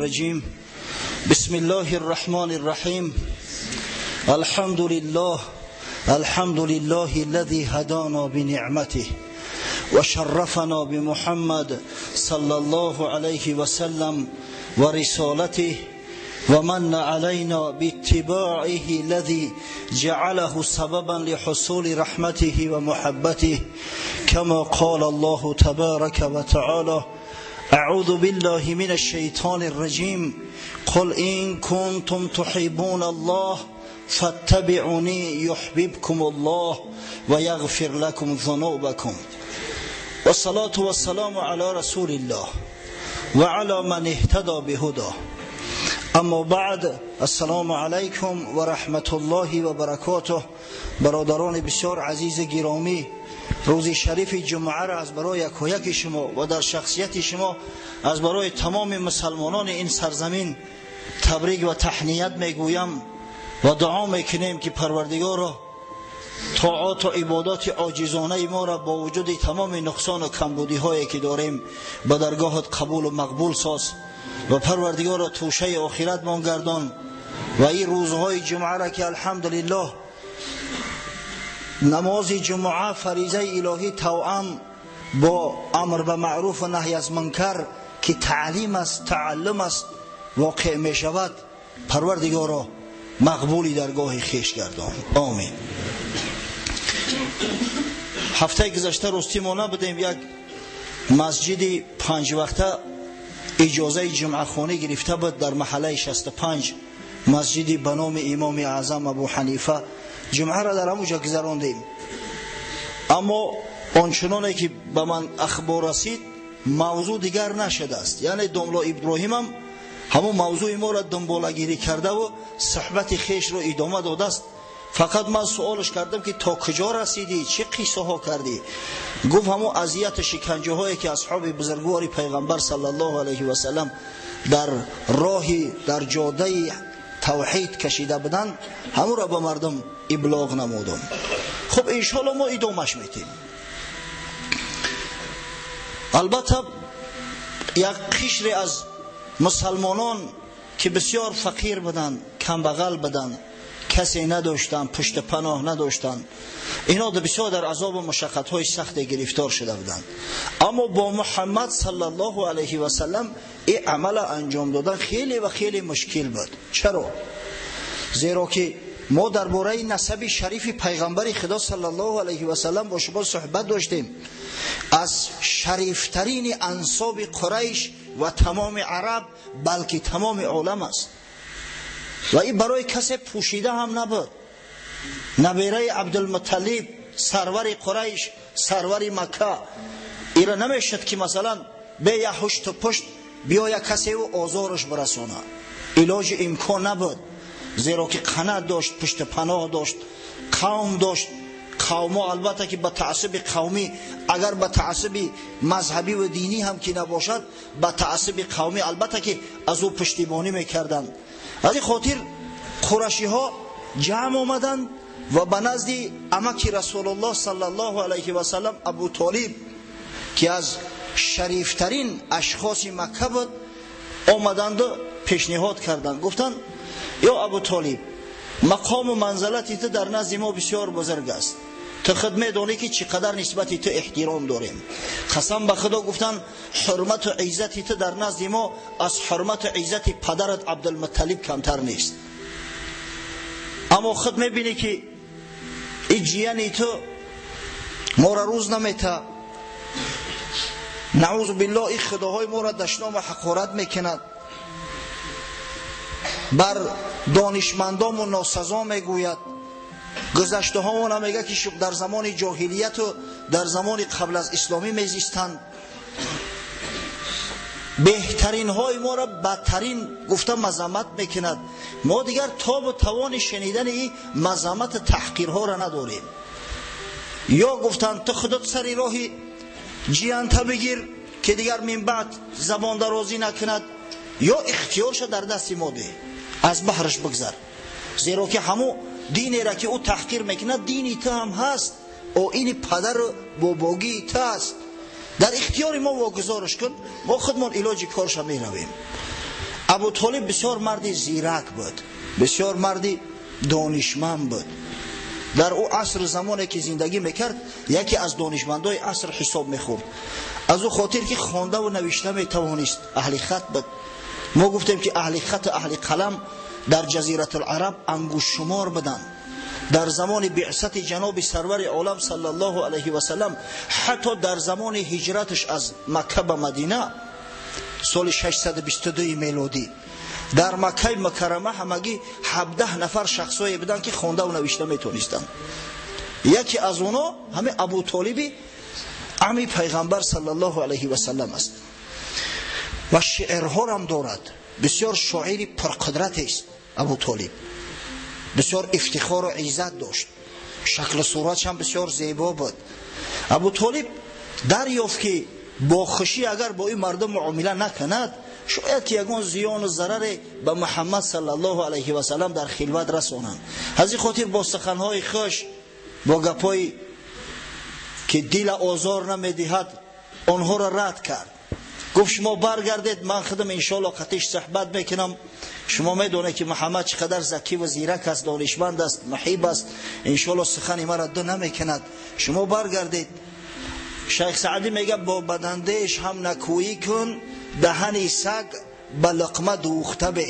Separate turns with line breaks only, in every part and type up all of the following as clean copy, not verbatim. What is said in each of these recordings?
الرجيم. بسم الله الرحمن الرحيم. الحمد لله، الحمد لله الذي هدانا بنعمته وشرفنا بمحمد صلى الله عليه وسلم ورسالته ومن علينا باتباعه الذي جعله سببا لحصول رحمته ومحبته، كما قال الله تبارك وتعالى: أعوذ بالله من الشيطان الرجيم، قل إن كنتم تحبون الله فاتبعوني يحببكم الله ويغفر لكم ذنوبكم. والصلاة والسلام على رسول الله وعلى من اهتدى بهداه. اما بعد، السلام علیکم و رحمت الله و برکاته. برادران بسیار عزیز گرامی، روز شریف جمعه را از برای یک و یک شما و در شخصیت شما از برای تمام مسلمانان این سرزمین تبریک و تهنیت میگویم و دعا میکنیم که پروردگار را طاعات و عبادات عاجزانه ما را با وجود تمام نقصان و کمبودی هایی که داریم به درگاهت قبول و مقبول ساز و پروردگار را توشه آخرت مان گردان. و این روزهای جمعه را که الحمدلله نماز جمعه فریضه الهی توأم با امر به معروف و نهی از منکر که تعلیم است، تعلم است، واقع می شود، پروردگار را مقبولی درگاه خویش گردان. آمین. هفته گذشته راستی ما نبودیم. یک مسجد 5 وقته اجازه جمعه خانه گرفته بود در محله 65، مسجدی به نام امام اعظم ابو حنیفه. جمعه را در همونجا گذراندیم، اما آنچنانه که به من اخبار رسید موضوع دیگر نشده است. یعنی داملا ابراهیم هم همون موضوع ما را دنبالگیری کرده و صحبت خیش را ادامه داده است. فقط من سوالش کردم که تا کجا رسیدی، چه قصه ها کردی؟ گفت همون اذیت شکنجه هایی که اصحاب بزرگوار پیغمبر صلی الله علیه و سلم در راهی در جاده توحید کشیده بودند، همون را به مردم ابلاغ نمودم. خب انشالله ما ادامهش میتیم. البته یک قشری از مسلمانان که بسیار فقیر بودند، کمبغل بودند، کسی نداشتند، پشت پناه نداشتند، اینا بسیار در عذاب و مشقت های سخت گرفتار شده بودند. اما با محمد صلی الله علیه و سلم این عمل انجام دادن خیلی و خیلی مشکل بود. چرا؟ زیرا که ما درباره نسب شریف پیغمبر خدا صلی الله علیه و سلم با شما صحبت داشتیم. از شریفترین انساب قریش و تمام عرب بلکه تمام عالم است و این برای کسی پوشیده هم نبود. نبیره عبدالمطلب، سرور قریش، سرور مکه، ایرا نمیشد که مثلا به یه هشت پشت بیا کسی و آزارش برسانه. علاج امکان نبود، زیرا که قناعت داشت، پشت پناه داشت، قوم داشت. قوم البته که به تعصب قومی، اگر به تعصب مذهبی و دینی هم که نباشد، به تعصب قومی البته که از او پشتیبانی میکردند. از این خاطر قرشی ها جمع آمدند و به نزد عمک رسول الله صلی الله علیه و سلم ابو طالب که از شریفترین اشخاص مکه بود آمدند و پیشنهاد کردند. گفتند یا ابو طالب، مقام و منزلت تو در نزد ما بسیار بزرگ است، تو خود میدانی که چقدر نسبت تو احترام داریم. قسم به خدا گفتن حرمت و عزت تو در نزد ما از حرمت و عزت پدرت عبدالمطلب کمتر نیست. اما خود میبینی که این جیانی تو ما را روز نمیته، نعوذ بالله این خداهای ما را دشنام و حقارت میکند، بر دانشمندان و ناسزا میگوید، گذشته ها میگه که در زمان جاهلیت و در زمان قبل از اسلامی میزیستند، بهترین های ما را بدترین گفته مذمت میکند. ما دیگر تاب و توان شنیدن این مذمت تحقیرها را نداریم. یا گفتند تو خودت سری راهی جیانتا بگیر که دیگر من بعد زبان درازی نکند، یا اختیارش در دست ما ده، از بحرش بگذر، زیرا که همو دینی را که او تحقیر میکند دینی تو هم هست و این پدر باباگی تو است، در اختیار ما واگذارش کن، ما خودمان علاج کارش میرویم. Абу Толиб бисёр марди зирак буд, бисёр марди донишманд буд. Дар ӯ аср замоне ки зиндагӣ мекард, яке аз донишмандои аср ҳисоб мехӯрд. Аз ӯ хотир ки хондаву навишта метавонист, аҳли хат буд. Мо гуфтем ки аҳли хату аҳли қалам дар Ҷазиратул-Араб ангуштшумор буданд. Дар замони биъсати ҷаноби сарвари олам саллаллоҳу алайҳи васаллам, ҳатто дар замони ҳиҷраташ аз Макка ба Мадина соли 622 мелодӣ, дар Маккаи Мукаррама ҳамагӣ 17 нафар шахсое буданд ки хондаву навишта метонистанд. Яке аз онҳо ҳамин Абу Толиби ами пайғамбар саллаллоҳу алайҳи васаллам аст ва шеърҳорам дорад. Бисёр шоири пурқудратест Абу Толиб, бисёр ифтихору иззат дошт, шаклу суратшам бисёр зебо буд. Абу Толиб дарёфт ки бо хушӣ агар бо ин мардум муомила накунад, шояд ки ягон зиёну зараре ба Муҳаммад саллаллоҳу алайҳи васаллам дар хилват расонанд. Аз ин хотир бо суханҳои хуш, бо гапҳое ки дила озор намедиҳад, онҳоро рад кард. Гуфт шумо баргардед, ман худам иншоалло қатиш суҳбат мекунам. Шумо медонед ки Муҳаммад чӣ қадар закӣ ва зирак аст, донишманд аст, муҳиб аст, иншоалло сухани маро ду намекунад. Шумо баргардед. Шайх Саъдӣ мегӯяд бо бадандеш ҳам накӯӣ кун, даҳани саг ба луқма дӯхта бе.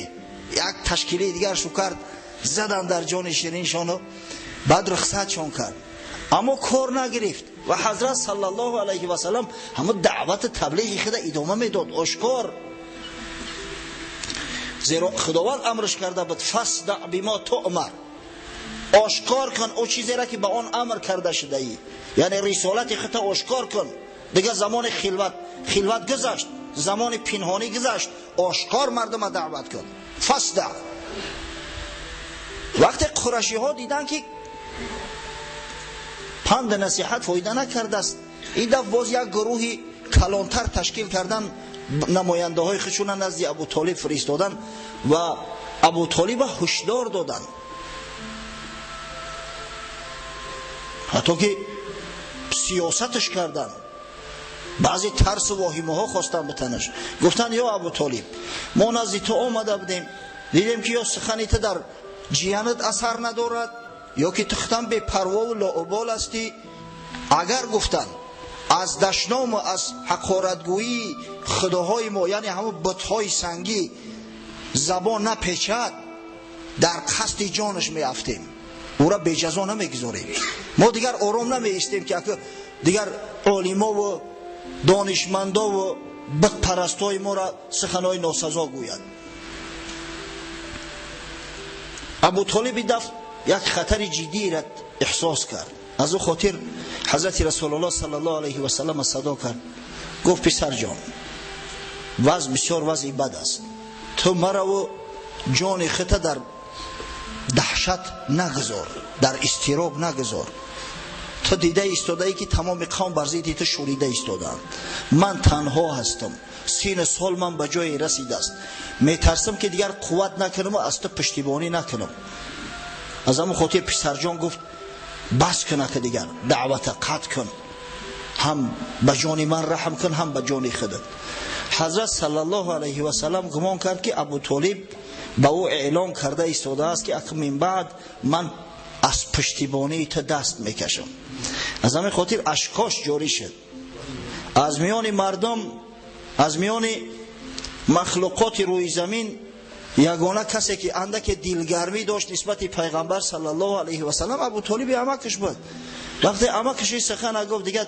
Як ташкилии дигар шу кард, задан дар ҷони шириншону баъд рухсатшон кард. Аммо кор нагирифт ва ҳазрат саллаллоҳу алайҳи васаллам ҳамон даъвати таблиғи худа идома медод ошкор, зеро Худованд амрш карда буд: фасдаъ бима туъмар, ошкор кун о чизеро ки ба он амр карда шудаӣ, яъне рисолати худро ошкор кун. Дигар замони хилват гузашт, замони пинҳонӣ гузашт, ошкор мардума даъват кун. Фасдаъ. Вақте қурашиҳо диданд ки панд насиҳат фоида накардааст, ин дафъ боз як гурӯҳи калонтар ташкил кардан, намояндаҳои худшона назди Абу Толиб фиристодан ва Абу Толиба ҳушдор доданд, ҳатто ки сиёсатш карданд. Баъзе тарсу воҳимаҳо хостанд битанаш. Гуфтанд ё Абу Толиб, мо назди ту омада будем, дидем ки ё сухани ту дар ҷиянат асар надорад, ё ки ту худам бепарвову лоубол ҳастӣ. Агар гуфтанд аз дашному аз ҳақоратгӯии худоҳои мо, яъне ҳамон бутҳои сангӣ, забон напечад, дар қасди ҷонаш меафтем, ӯра беҷазо намегузорем. Мо дигар ором намеистем ки дигар олимову донишмандову бутпарастҳои моро суханҳои носазо гӯяд. Абу Толиби дафъ як хатари ҷиддиро эҳсос кард. Аз ӯ хотир ҳазрати Расулуллоҳ саллаллоҳу алайҳи васаллам садо кард, гуфт писарҷон, вазъ бисёр вазъи бад аст, ту мараву ҷони худта дар даҳшат нагузор, дар изтироб нагузор. Ту дида истодаӣ ки тамоми қавм бар зидди ту шӯрида истодаанд, ман танҳо ҳастам, сину сол ман ба ҷое расидааст, метарсам ки дигар қувват накунам ва аз ту пуштибонӣ накунам. Аз ҳамон хотир писарҷон гуфт бас кун, ака дигар даъвата қатъ кун, ҳам ба ҷони ман раҳм кун, ҳам ба ҷони худат. Ҳазрат саллаллоҳу алайҳи васаллам гумон кард ки Абу Толиб ба ӯ эълон карда истодааст ки ака мин баъд ман аз пуштибонии ту даст мекашам. Аз ҳамин хотир ашкош ҷорӣ шуд. Аз миёни мардум, аз миёни махлуқоти рӯи замин ягона касе ки андаке дилгармӣ дошт нисбати пайғамбар саллаллоҳу алайҳи васаллам Абу Толиби амакаш буд. Вақте амакаш ин сухана гуфт, дигар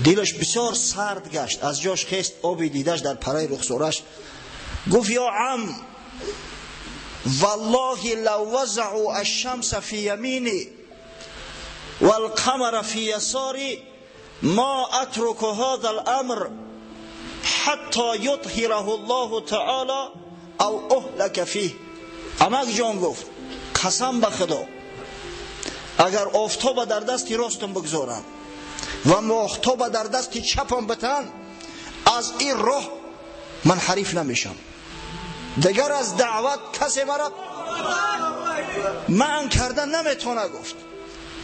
дилаш бисёр сард гашт, аз ҷош хест, оби дидаш дар параи рухсораш. Гуфт ё ам, валлоҳи лав вазаъу ашшамса фи ямини валқамара фи ясори ма атруку ҳаза ламр ҳатто ютҳираҳу ллоҳу таъола ав уҳлака фиҳ. Амак ҷон гуфт қасам ба Худо, агар офтоба дар дасти ростам бигзорам ва моҳтоба дар дасти чапам битан, аз ин роҳ ман ҳариф намешам. Дигар аз даъват касе мара манъ карда наметавона. Гуфт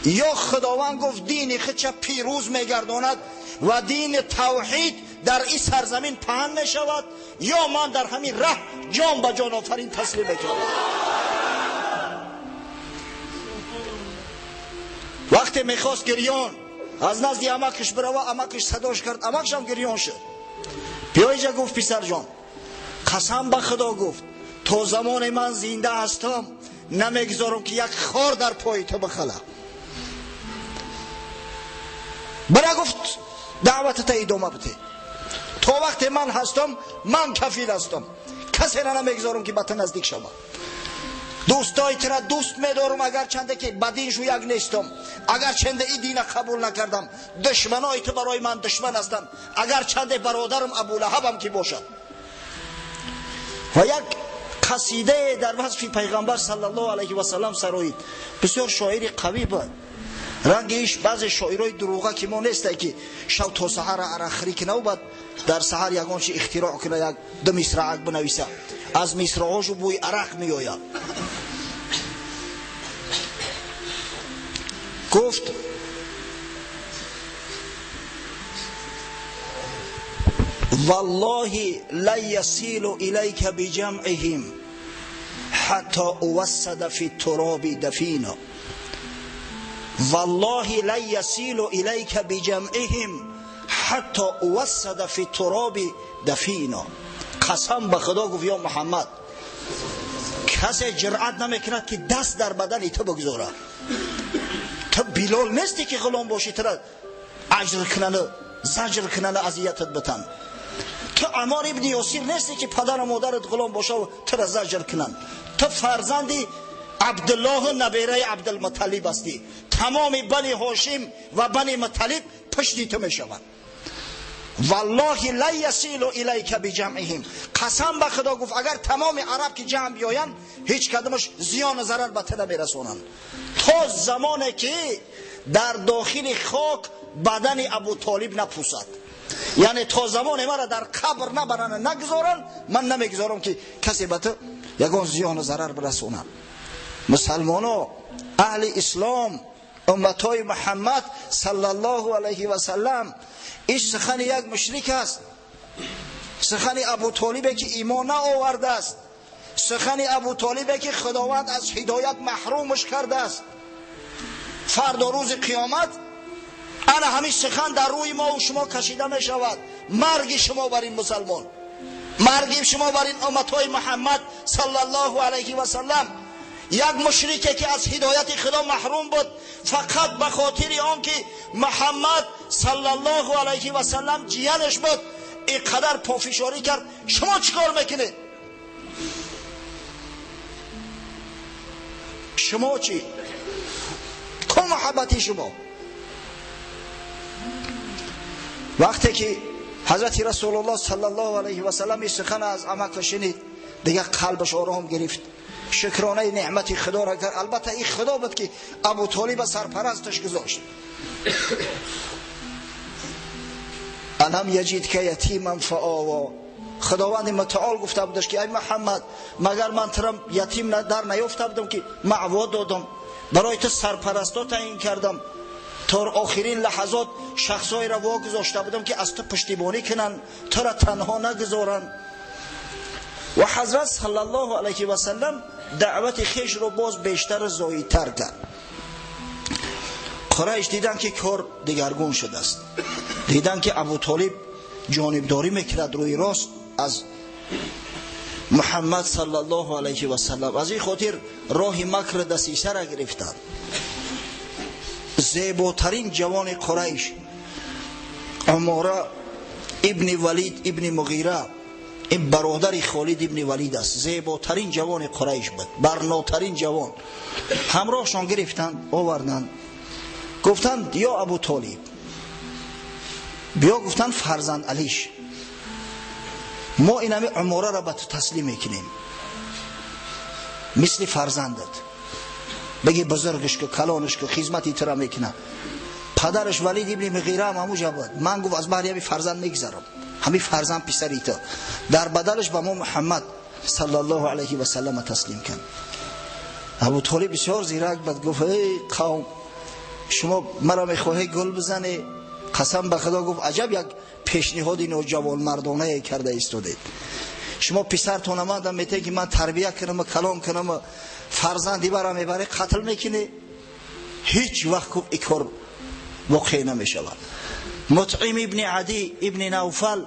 ё Худованд гуфт дини худша пирӯз мегардонад ва дини тавҳид در این سرزمین پهن میشود یا من در همین ره جان به جان آفرین تسلیم میکنم. وقتی میخواست گریان از نزد امکش بروه، امکش صداش کرد، امکش هم گریان شد. بیا اینجا گفت پسر جان، قسم به خدا گفت تا زمان من زنده هستم نمیگذارم که یک خار در پای تو بخله. برا گفت دعوت تا ادامه بده، تا وقت من هستم من کفیل هستم، کسی را نمیگذارم که به تو نزدیک شود. دوستای تو را دوست میدارم اگر چنده که بدین شو یک نیستم، اگر چنده ای دین قبول نکردم، دشمنای تو برای من دشمن هستند، اگر چنده برادرم ابولهبم که باشد. و یک قصیده در وصف پیغمبر صلی الله علیه و سلم سرایید. بسیار شاعر قوی بود. رنگش بعض شاعرای دروغه که ما نیست که شب تا سحر عرق کنه و بعد در سحر یگان چی اختراع کنه، یک دو مصرع بنویسه، از مصرعاشو بوی عرق میآید. گفت والله لا يصل إليك بجمعهم حتى أوسد في التراب دفينا. والله لا يصل إليك بجمعهم حتى أوسد في التراب دفينا. قسم به خدا گفت یا محمد، کسی جرأت نمیکند که دست در بدن تو بگذارد. تو بلال نیستی که غلام باشی تو را اجر کنن، زجر کنن، اذیتت بتن. تو عمار ابن یاسیر نیستی که پدر و مادرت غلام باشه و تو را زجر کنن. تو فرزندی عبدالله نبیره عبدالمطلب هستی. تمام بنی هاشم و بنی مطلب پشتی تو میشوند. والله لا یصل الیک بجمعهم. قسم به خدا گفت اگر تمام عرب که جمع بیایند هیچ کدومش زیان و ضرر به تو نمیرسونند، تا زمانی که در داخل خاک بدن ابو طالب نپوسد. یعنی تا زمان مرا در قبر نبرن نگذارن، من نمیگذارم که کسی به تو یگان زیان و ضرر برسونند. مسلمانو، اهل اسلام، امتای محمد صلی الله علیه و سلم، این سخن یک مشرک است، سخن ابو طالبه که ایمان نآورده است، سخن ابو طالبه که خداوند از هدایت محرومش کرده است. فردا روز قیامت انا همین سخن در روی ما و شما کشیده می شود. مرگ شما بر این مسلمان، مرگ شما بر این امتهای محمد صلی الله علیه و سلم. یک مشرکه که از هدایت خدا محروم بود فقط به خاطر آن که محمد صلی الله علیه و سلم جیانش بود اینقدر پافشاری کرد. شما چیکار میکنید؟ شما چی؟ کو محبتی شما؟ وقتی که حضرت رسول الله صلی الله علیه و سلم این سخن از عمک شنید، دیگه قلبش آرام گرفت، شکرانه نعمت خدا را کرد. البته این خدا بود که ابو طالب سرپرستش گذاشت. الم یجدک یتیما فآوا. خداوند متعال گفته بودش که ای محمد، مگر من تو را یتیم در نیافته بودم که معوا دادم، برای تو سرپرستا تعیین کردم، تا آخرین لحظات شخصایی را واگذاشته بودم که از تو پشتیبانی کنند، تو را تنها نگذارند. و حضرت صلی الله علیه و سلم دعوت خیش رو باز بیشتر زایدتر کرد. قریش دیدن که کار دیگرگون شده است، دیدن که ابو طالب جانبداری میکرد روی راست از محمد صلی الله علیه و سلم. از این خاطر راه مکر دسیسه را گرفتند. زیباترین جوان قریش، عماره ابن ولید ابن مغیره، این برادر خالد ابن ولید است، زیباترین جوان قریش بود، برناترین جوان. همراهشان گرفتند آوردند، گفتند یا ابو طالب بیا. گفتند فرزند علیش، ما این همی عماره را به تو تسلیم میکنیم، مثل فرزندت، بگی بزرگش که کلانش که خدمتی تو را میکنه. پدرش ولید ابن مغیره هم همونجا بود. من گفت از بهر همی فرزند میگذرم، همین فرزند پسری تو، در بدلش به ما محمد صلی الله علیه و سلم تسلیم کن. ابو طالب بسیار زیرک بود، گفت ای قوم، شما مرا میخواهی گل بزنی؟ قسم به خدا گفت عجب یک пешниҳоди ноҷавонмардонае карда истодед. Шумо писартона ман метавед ки ман тарбия кунам, калом кунам, фарзанди бара мебаре, қатл мекунӣ? Ҳеҷ вақт гуфт ин кор воқеъ намешавад. Мутъим ибни Адӣ ибни Навфал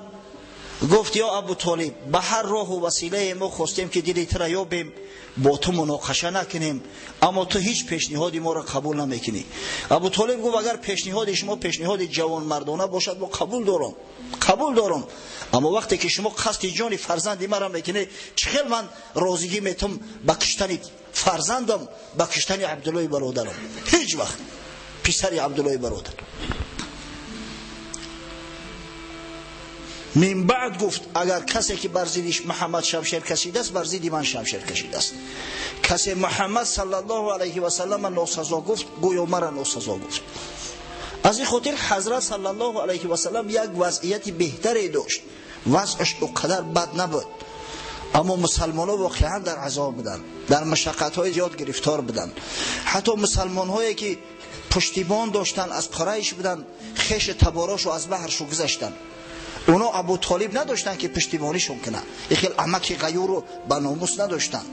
гуфт ё Абу Толиб, ба ҳар роҳу василае мо хостем ки дили тура ёбем, бо ту муноқаша накунем, аммо ту ҳеҷ пешниҳоди моро қабул намекунӣ. Абу Толиб гуфт агар пешниҳоди шумо пешниҳоди ҷавонмардона бошад, мо қабул дорам, қабул дорам, аммо вақте ки шумо қасди ҷони фарзанди маро мекунед, чӣ хел ман розигӣ метам ба куштани фарзандам, ба куштани Абдуллои бародарам? Ҳеҷ вақт писари Абдуллои бародар. Мин баъд гуфт агар касе ки бар зидди Муҳаммад шамшер кашидааст, бар зидди ман шамшер кашидааст. Касе Муҳаммад саллаллоҳу алайҳи васаллам носазо гуфт, гӯё мара носазо гуфт. Аз ин хотир ҳазрат саллаллоҳу алайҳи васаллам як вазъияти беҳтаре дошт, вазъаш он қадар бад набуд, аммо мусалмонҳо воқеан дар азоб буданд, дар машаққатҳои зиёд гирифтор буданд. Ҳатто мусалмонҳое ки пуштибон доштанд, аз Қурайш буданд, хешу таборашу аз баҳршу гузаштанд. Оно Абу Толиб надоштанд ки пуштибонишон кунанд, ин хел амаки ғаюру ба номус надоштанд.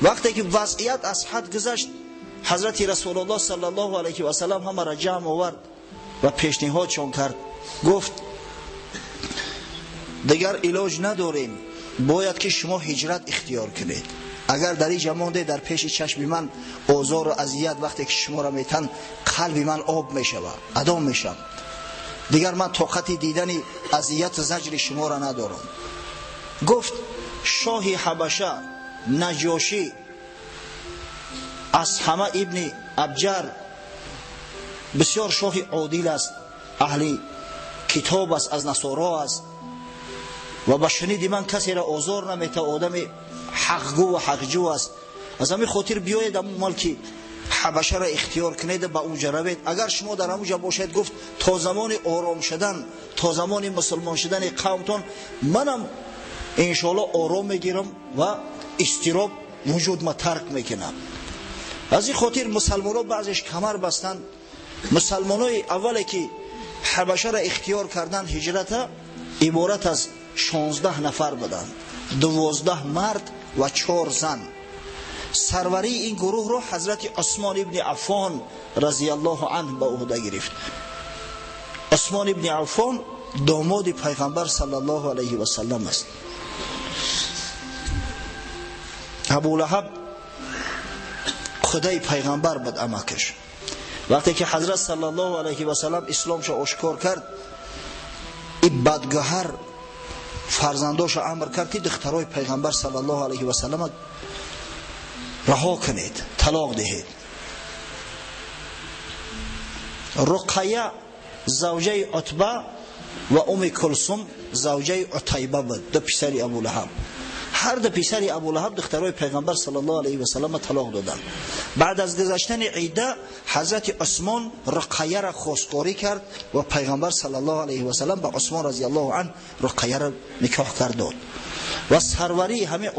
Вақте ки вазъият аз ҳад гузашт, ҳазрати Расулуллоҳ саллаллоҳу алайҳи васаллам ҳамаро ҷамъ овард ва пешниҳодшон кард. Гуфт дигар илоҷ надорем, бояд ки шумо ҳиҷрат ихтиёр кунед. Агар дар инҷа монде, дар пеши чашми ман озору азият вақте ки шуморо метан, қалби ман об мешавад, адом мешавам. Дигар ман тоқати дидани азияту заҷри шуморо надорам. Гуфт шоҳи Ҳабаша Наҷошӣ Асҳама ибни Абҷар бисёр шоҳи одил аст, аҳли китоб аст, аз насоро аст ва ба шуниди ман касеро озор наметавад, одами ҳақгӯ ва ҳақҷӯ аст. Аз ҳамин хотир биёед ҳамон малки Ҳабашаро ихтиёр кунед, ба онҷа равед. Агар шумо дар ҳамонҷа бошед, гуфт то замони ором шудан, то замони мусулмон шудани қавмтон манам иншоаллоҳ ором мегирам ва изтироб вуҷудма тарк мекунам. Аз ин хотир мусалмонҳо баъзеш камар бастанд. Мусалмонҳои аввале ки Ҳабашаро ихтиёр карданд ҳиҷрата, иборат аз 16 нафар буданд, 12 мард ва 4 зан. Сарварии ин гурӯҳро ҳазрати Усмон ибни Аффон разияллоҳу анҳу ба уҳда гирифт. Усмон ибни Аффон домоди пайғамбар саллаллоҳу алайҳи васаллам аст. Абу Лаҳаб худаи пайғамбар буд амакаш. Вақте ки ҳазрат саллаллоҳу алайҳи васаллам исломшо ошкор кард, ин бадгӯҳар фарзандошо амр кард ки духтарои пайғамбар саллаллоҳу алайҳи васаллам раҳо кунед, талоқ диҳед. Руқая завҷаи Утба ва Уми Кулсум завҷаи Утайба буд, ду писари Абу Лаҳаб. Ҳар ду писари Абу Лаҳаб духтарои пайғамбар саллаллоҳу алайҳи васаллам талоқ доданд. Баъд аз гузаштани ида ҳазрати Усмон Руқаяро хостгорӣ кард ва пайғамбар саллаллоҳу алайҳи васаллам ба Усмон разияллоҳу анҳу Руқаяро никоҳ кард дод. Ва сарварии ҳамин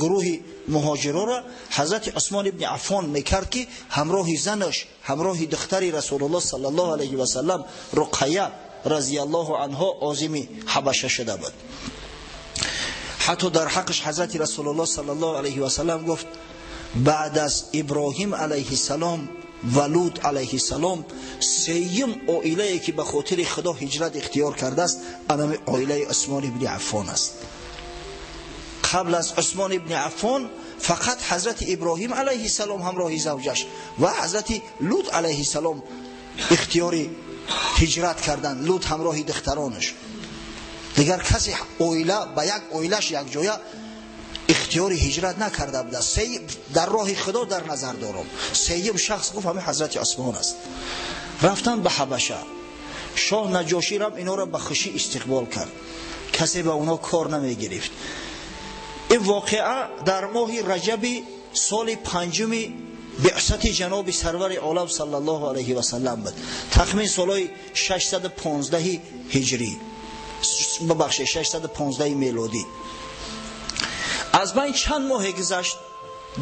гурӯҳи муҳоҷироро ҳазрати Усмон ибни Аффон мекард ки ҳамроҳи занаш, ҳамроҳи духтари Расулуллоҳ саллаллоҳу алайҳи васаллам Руқая разияллоҳу анҳо озими Ҳабаша шуда буд. Ҳатто дар ҳаққаш ҳазрати Расулуллоҳ саллаллоҳу алайҳи васаллам гуфт баъд аз Иброҳим алайҳиссалом ва Лут алайҳиссалом сеюм оилае ки ба хотири Худо ҳиҷрат ихтиёр кардааст, анами оилаи Усмон ибни Аффон аст. Қабл аз Усмон ибни Аффон фақат ҳазрати Иброҳим алайҳиссалом ҳамроҳи завҷаш ва ҳазрати Лут алайҳиссалом ихтиёри ҳиҷрат карданд. Лут ҳамроҳи духтаронаш. Дигар касе оила ба як оилаш якҷоя ихтиёри ҳиҷрат накарда будааст. Дар роҳи Худо дар назар дорам. Сеюм шахс гуфт ҳамин ҳазрати Усмон аст. Рафтанд ба Ҳабаша. Шоҳ Наҷоширам инҳоро ба хушӣ истиқбол кард. Касе ба онҳо кор намегирифт. Ин воқеа дар моҳи Раҷаби соли панҷуми биъсати ҷаноби сарвари олам саллаллоҳу алайҳи васаллам буд. Тахмин солҳои 615 ҳиҷрӣ, бибахшед, 615 мелодӣ. Аз байн чанд моҳе гузашт,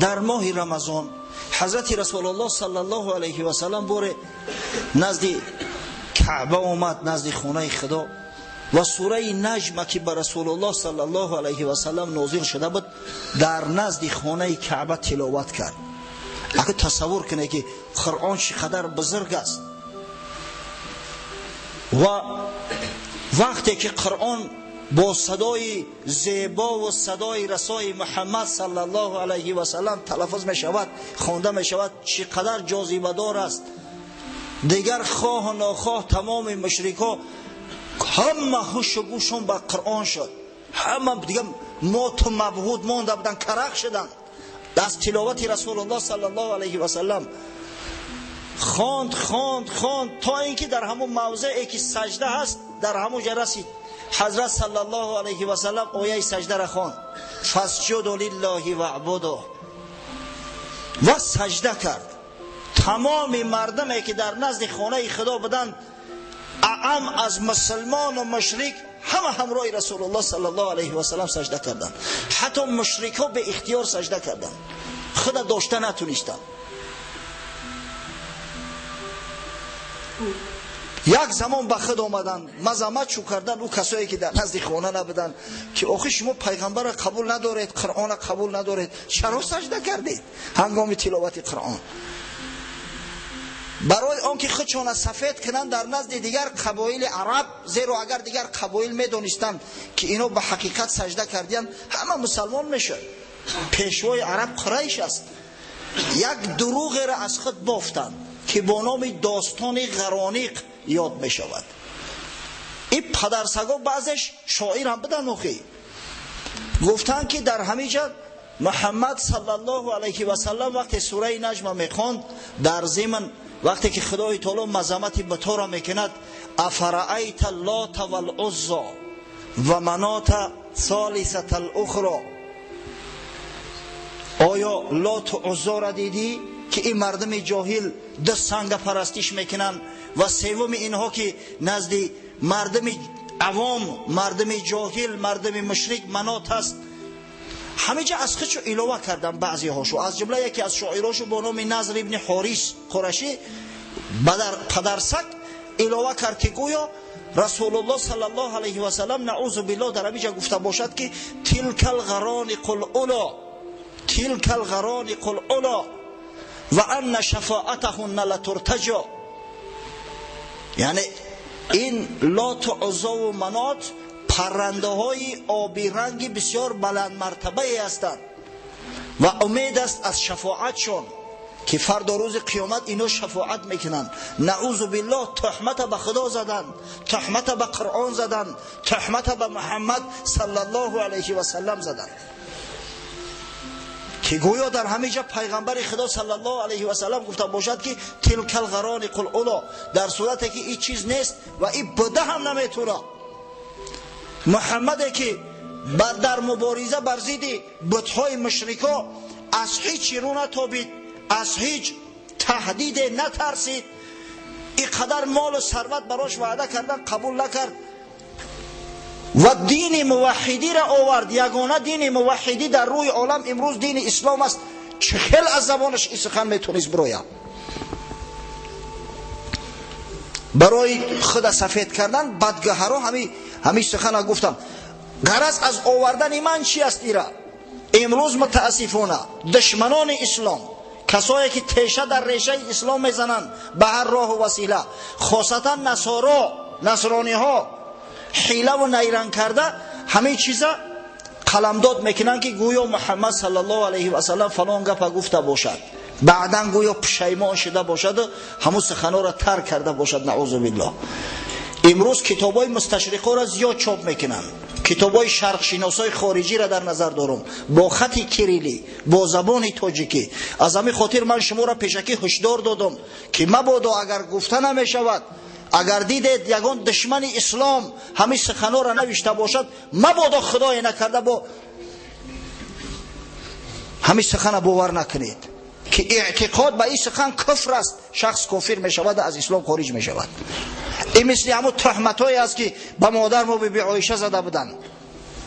дар моҳи Рамазон ҳазрати Расулуллоҳ саллаллоҳу алайҳи васаллам боре назди Каъба омад, назди хонаи Худо. و سوره نجم که به رسول الله صلی الله علیه و سلم نازل شده بود در نزد خانه کعبه تلاوت کرد. اگه تصور کنه که قرآن چقدر بزرگ است. و وقتی که قرآن با صدای زیبا و صدای رسای محمد صلی الله علیه و سلم تلفظ می شود، خوانده می شود، چقدر جاذبه دار است. دیگر خواه و ناخواه تمام مشرکا همه هوش و گوشون به قرآن شد، همه دیگه مات و مبهوت مانده بودن، کرخ شدند از تلاوت رسول الله صلی الله علیه و سلم. خواند خواند خواند تا اینکه در همون موضعی که سجده هست در همون جا رسید. حضرت صلی الله علیه و سلم آیه سجده را خواند، فاسجدوا لله واعبدوا، و سجده کرد. تمام مردمی که در نزد خانه خدا بودند، اعم از مسلمان و مشرک، همه همراه رسول الله صلی الله علیه و سلم سجده کردند. حتی مشرک ها به اختیار سجده کردند، خدا داشته نتونستند. یک زمان به خود آمدند، مزمت چو کردند او کسایی که در نزد خانه نبودند که آخه شما پیغمبر را قبول ندارید، قرآن را قبول ندارید، چرا سجده کردید هنگام تلاوت قرآن؟ برای آنکه خودشان سفید کنند در نزد دیگر قبایل عرب، زیرا اگر دیگر قبایل میدونستند که اینا به حقیقت سجده کردند همه مسلمان میشد. پیشوای عرب قریش است. یک دروغ را از خود بافتند که با نام داستان غرانیق یاد می شود. این پدرسگا بعضش شاعر هم بدن، آخی گفتند که در همینجا محمد صلی الله علیه و سلم وقتی سوره نجم میخواند، در ضمن وقتی که خدای تعالی مذمت بت‌ها را میکند، افرأیت اللات والعزی و منات ثالثة الاخری، آیا لات و عزی را دیدی که این مردم جاهل دو سنگ پرستش میکنند و سوم اینها که نزد مردم عوام، مردم جاهل، مردم مشرک منات است. همه جا از خودشو علاوه کردن بعضی هاشو، از جمله یکی از شاعراشو با نام نظر ابن حارث قرشی پدرسک علاوه کرد که گویا رسول الله صلی الله علیه و سلم نعوذ بالله در همینجا گفته باشد که تلک الغرانق الاولی، تلک الغرانق الاولی و ان شفاعتهن لترتجا. یعنی این لات و عزی و منات پرنده های آبی رنگ بسیار بلند مرتبه هستند و امید است از شفاعتشون که فردا روز قیامت اینا شفاعت میکنند. نعوذ بالله تهمت به خدا زدن، تهمت به قرآن زدن، تهمت به محمد صلی الله علیه و سلم زدن که گویا در همینجا پیغمبر خدا صلی الله علیه و سلم گفته باشد که تلک الغرانق الاولی، در صورتی که این چیز نیست و این بده هم نمیتونه. محمد که در مبارزه بر ضد بت‌های مشرکا از هیچ رو نتابید، از هیچ تهدید نترسید، اینقدر مال و ثروت براش وعده کردن قبول نکرد و دین موحدی را آورد. یگانه دین موحدی در روی عالم امروز دین اسلام است. چه خیل از زبانش این سخن میتونست بروید. برای خود سفید کردن بدگهرها همین سخن را گفتم. غرض از آوردن من چی است؟ ایرا امروز متاسفانه دشمنان اسلام، کسایی که تیشه در ریشه اسلام میزنند به هر راه و وسیله، خاصتا نصارا، نصرانی ها، حیله و نیرنگ کرده همه چیزا قلمداد میکنن که گویا محمد صلی الله علیه و سلم فلان گپ گفته باشد، بعدا گویا پشیمان شده باشد و همون سخنا را ترک کرده باشد. نعوذ بالله. امروز کتابای مستشرقا را زیاد چاپ میکنن، کتابای شرق شناسای خارجی را در نظر دارم، با خط کریلی، با زبان تاجیکی. از همین خاطر من شما را پیشکی هشدار دادم که مبادا اگر گفته نمیشود، اگر دیدید یگان دشمن اسلام همین سخنا را نوشته باشد، مبادا خدای نکرده با همین سخن باور نکنید که اعتقاد به این سخن کفر است، شخص کافر میشود، از اسلام خارج میشود. این مثل همون تهمتایی است که به مادر ما بی عایشه زده بودند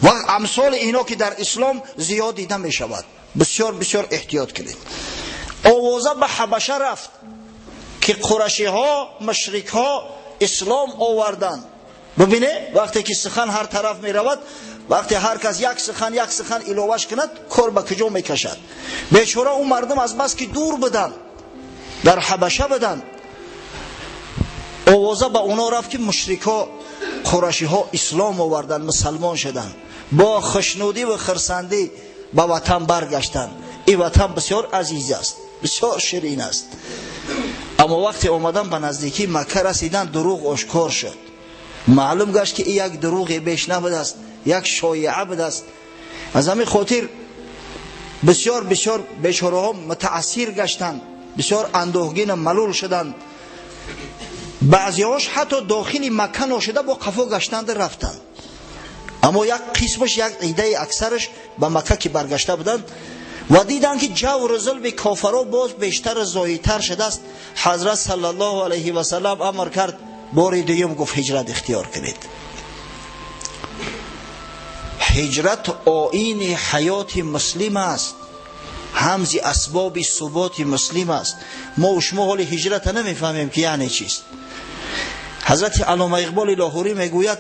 و امثال اینا که در اسلام زیاد دیده میشود. بسیار بسیار احتیاط کنید. آوازه به حبشه رفت که قرشی ها، مشرک ها اسلام آوردند. Бибине, вақте ки сухан ҳар тараф меравад, вақте ҳар кас як сухан иловаш кунад, кор ба куҷо мекашад. Бечора он мардум аз бас ки дур буданд, дар Ҳабаша буданд, овоза ба оно рафт ки мушрикҳо, қурашиҳо ислом оварданд, мусалмон шуданд, бо хушнудӣ ва хурсандӣ ба ватан баргаштанд. Ин ватан бисёр азиз аст, бисёр ширин аст. Аммо вақте омадан ба наздикии Макка расиданд, дурӯғ ошкор шуд. Маълум гашт ки ин як дурӯғе беш набудааст, як шоиа будааст. Аз ҳамин хотир бисёр бисёр бечораҳо мутаассир гаштанд, бисёр андӯҳгин малул шуданд. Баъзеҳош ҳатто дохили Макка ношуда бо қафо гаштанд рафтанд. Аммо як қисмаш, як идаи аксараш ба Макка ки баргашта буданд ва диданд ки ҷавру зулми кофаро боз бештар зоҳидтар шудааст. Ҳазрат саллаллоҳу алайҳи васаллам амр кард, бори дуюм гуфт ҳиҷрат ихтиёр кунед. Ҳиҷрат оини ҳаёти муслим аст, ҳамзи асбоби суботи муслим аст. Мо шумо ҳоли ҳиҷрата намефаҳмем ки яъне чист. Ҳазрати Аллома Иқболи Лоҳурӣ мегӯяд: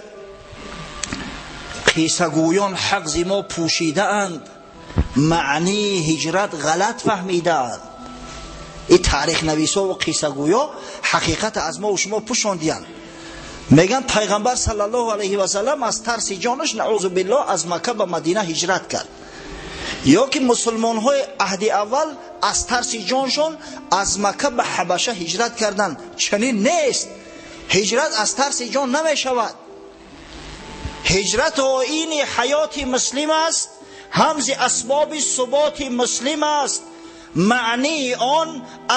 қиссагӯён ҳақ зи мо пӯшидаанд, маънии ҳиҷрат ғалат фаҳмидаанд. Ин таърихнависо ва қиссагӯё ҳақиқата аз мо шумо пӯшондиянд. Мегӯянд пайғамбар саллаллоҳу алайҳи васаллам аз тарси ҷонаш, наъузу биллоҳ, аз Макка ба Мадина ҳиҷрат кард. Ё ки мусулмонҳои аҳди аввал аз тарси ҷоншон аз Макка ба Ҳабаша ҳиҷрат карданд. Чунин нест. Ҳиҷрат аз тарси ҷон намешавад. Ҳиҷрат оини ҳаёти муслим аст, ҳамзи асбоби суботи муслим аст. Маънии он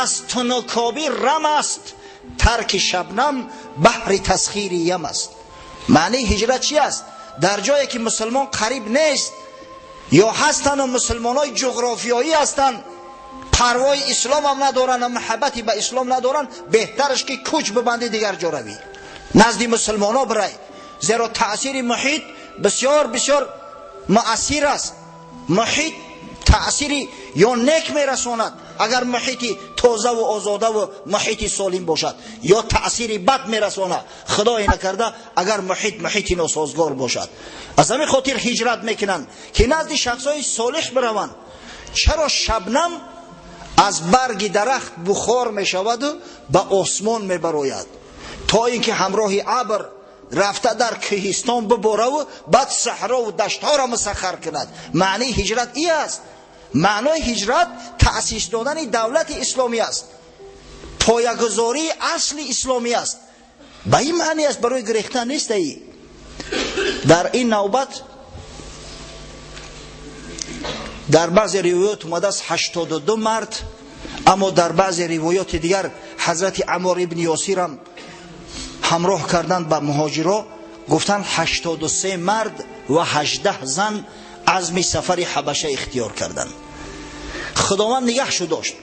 аз тунукобӣ рам аст, тарки шабнам баҳри тасхири ям аст. Маънии ҳиҷрат чи аст? Дар ҷое ки мусулмон қариб нест ё ҳастану мусулмонҳои ҷуғрофиёӣ ҳастанд, парвои ислом ҳам надоранд, муҳаббати ба ислом надоранд, беҳтараш ки кӯч бибандӣ, дигар ҷо равӣ, назди мусулмонҳо бирай. Зеро таъсири муҳит бисёр бисёр муассир аст. Муҳит таъсири ё нек мерасонад, агар муҳити тоза ва озода ва муҳити солим бошад, ё таъсири бад мерасонад, худое накарда, агар муҳит муҳити носозгор бошад. Аз ҳамин хотир ҳиҷрат мекунанд ки назди шахсҳои солиҳ бираванд. Чаро шабнам аз барги дарахт бухор мешаваду ба осмон мебарояд, то ин ки ҳамроҳи абр рафта дар кӯҳистон бибораву баъд саҳрову даштҳоро мусаххар кунад. Маънии ҳиҷрат и аст. Маънои ҳиҷрат таъсис додани давлати исломӣ аст, поягузории асли исломӣ аст. Ба ин маъни аст, барои гирехтан нест. Аи дар ин навбат дар баъзе ривоят омадааст 82 мард, аммо дар баъзе ривоёти дигар ҳазрати Аммор ибни Ёсирам ҳамроҳ карданд ба муҳоҷиро, гуфтанд 83 мард ва 18 зан азми сафари Ҳабаша ихтиёр карданд. Худованд нигаҳшу дошт.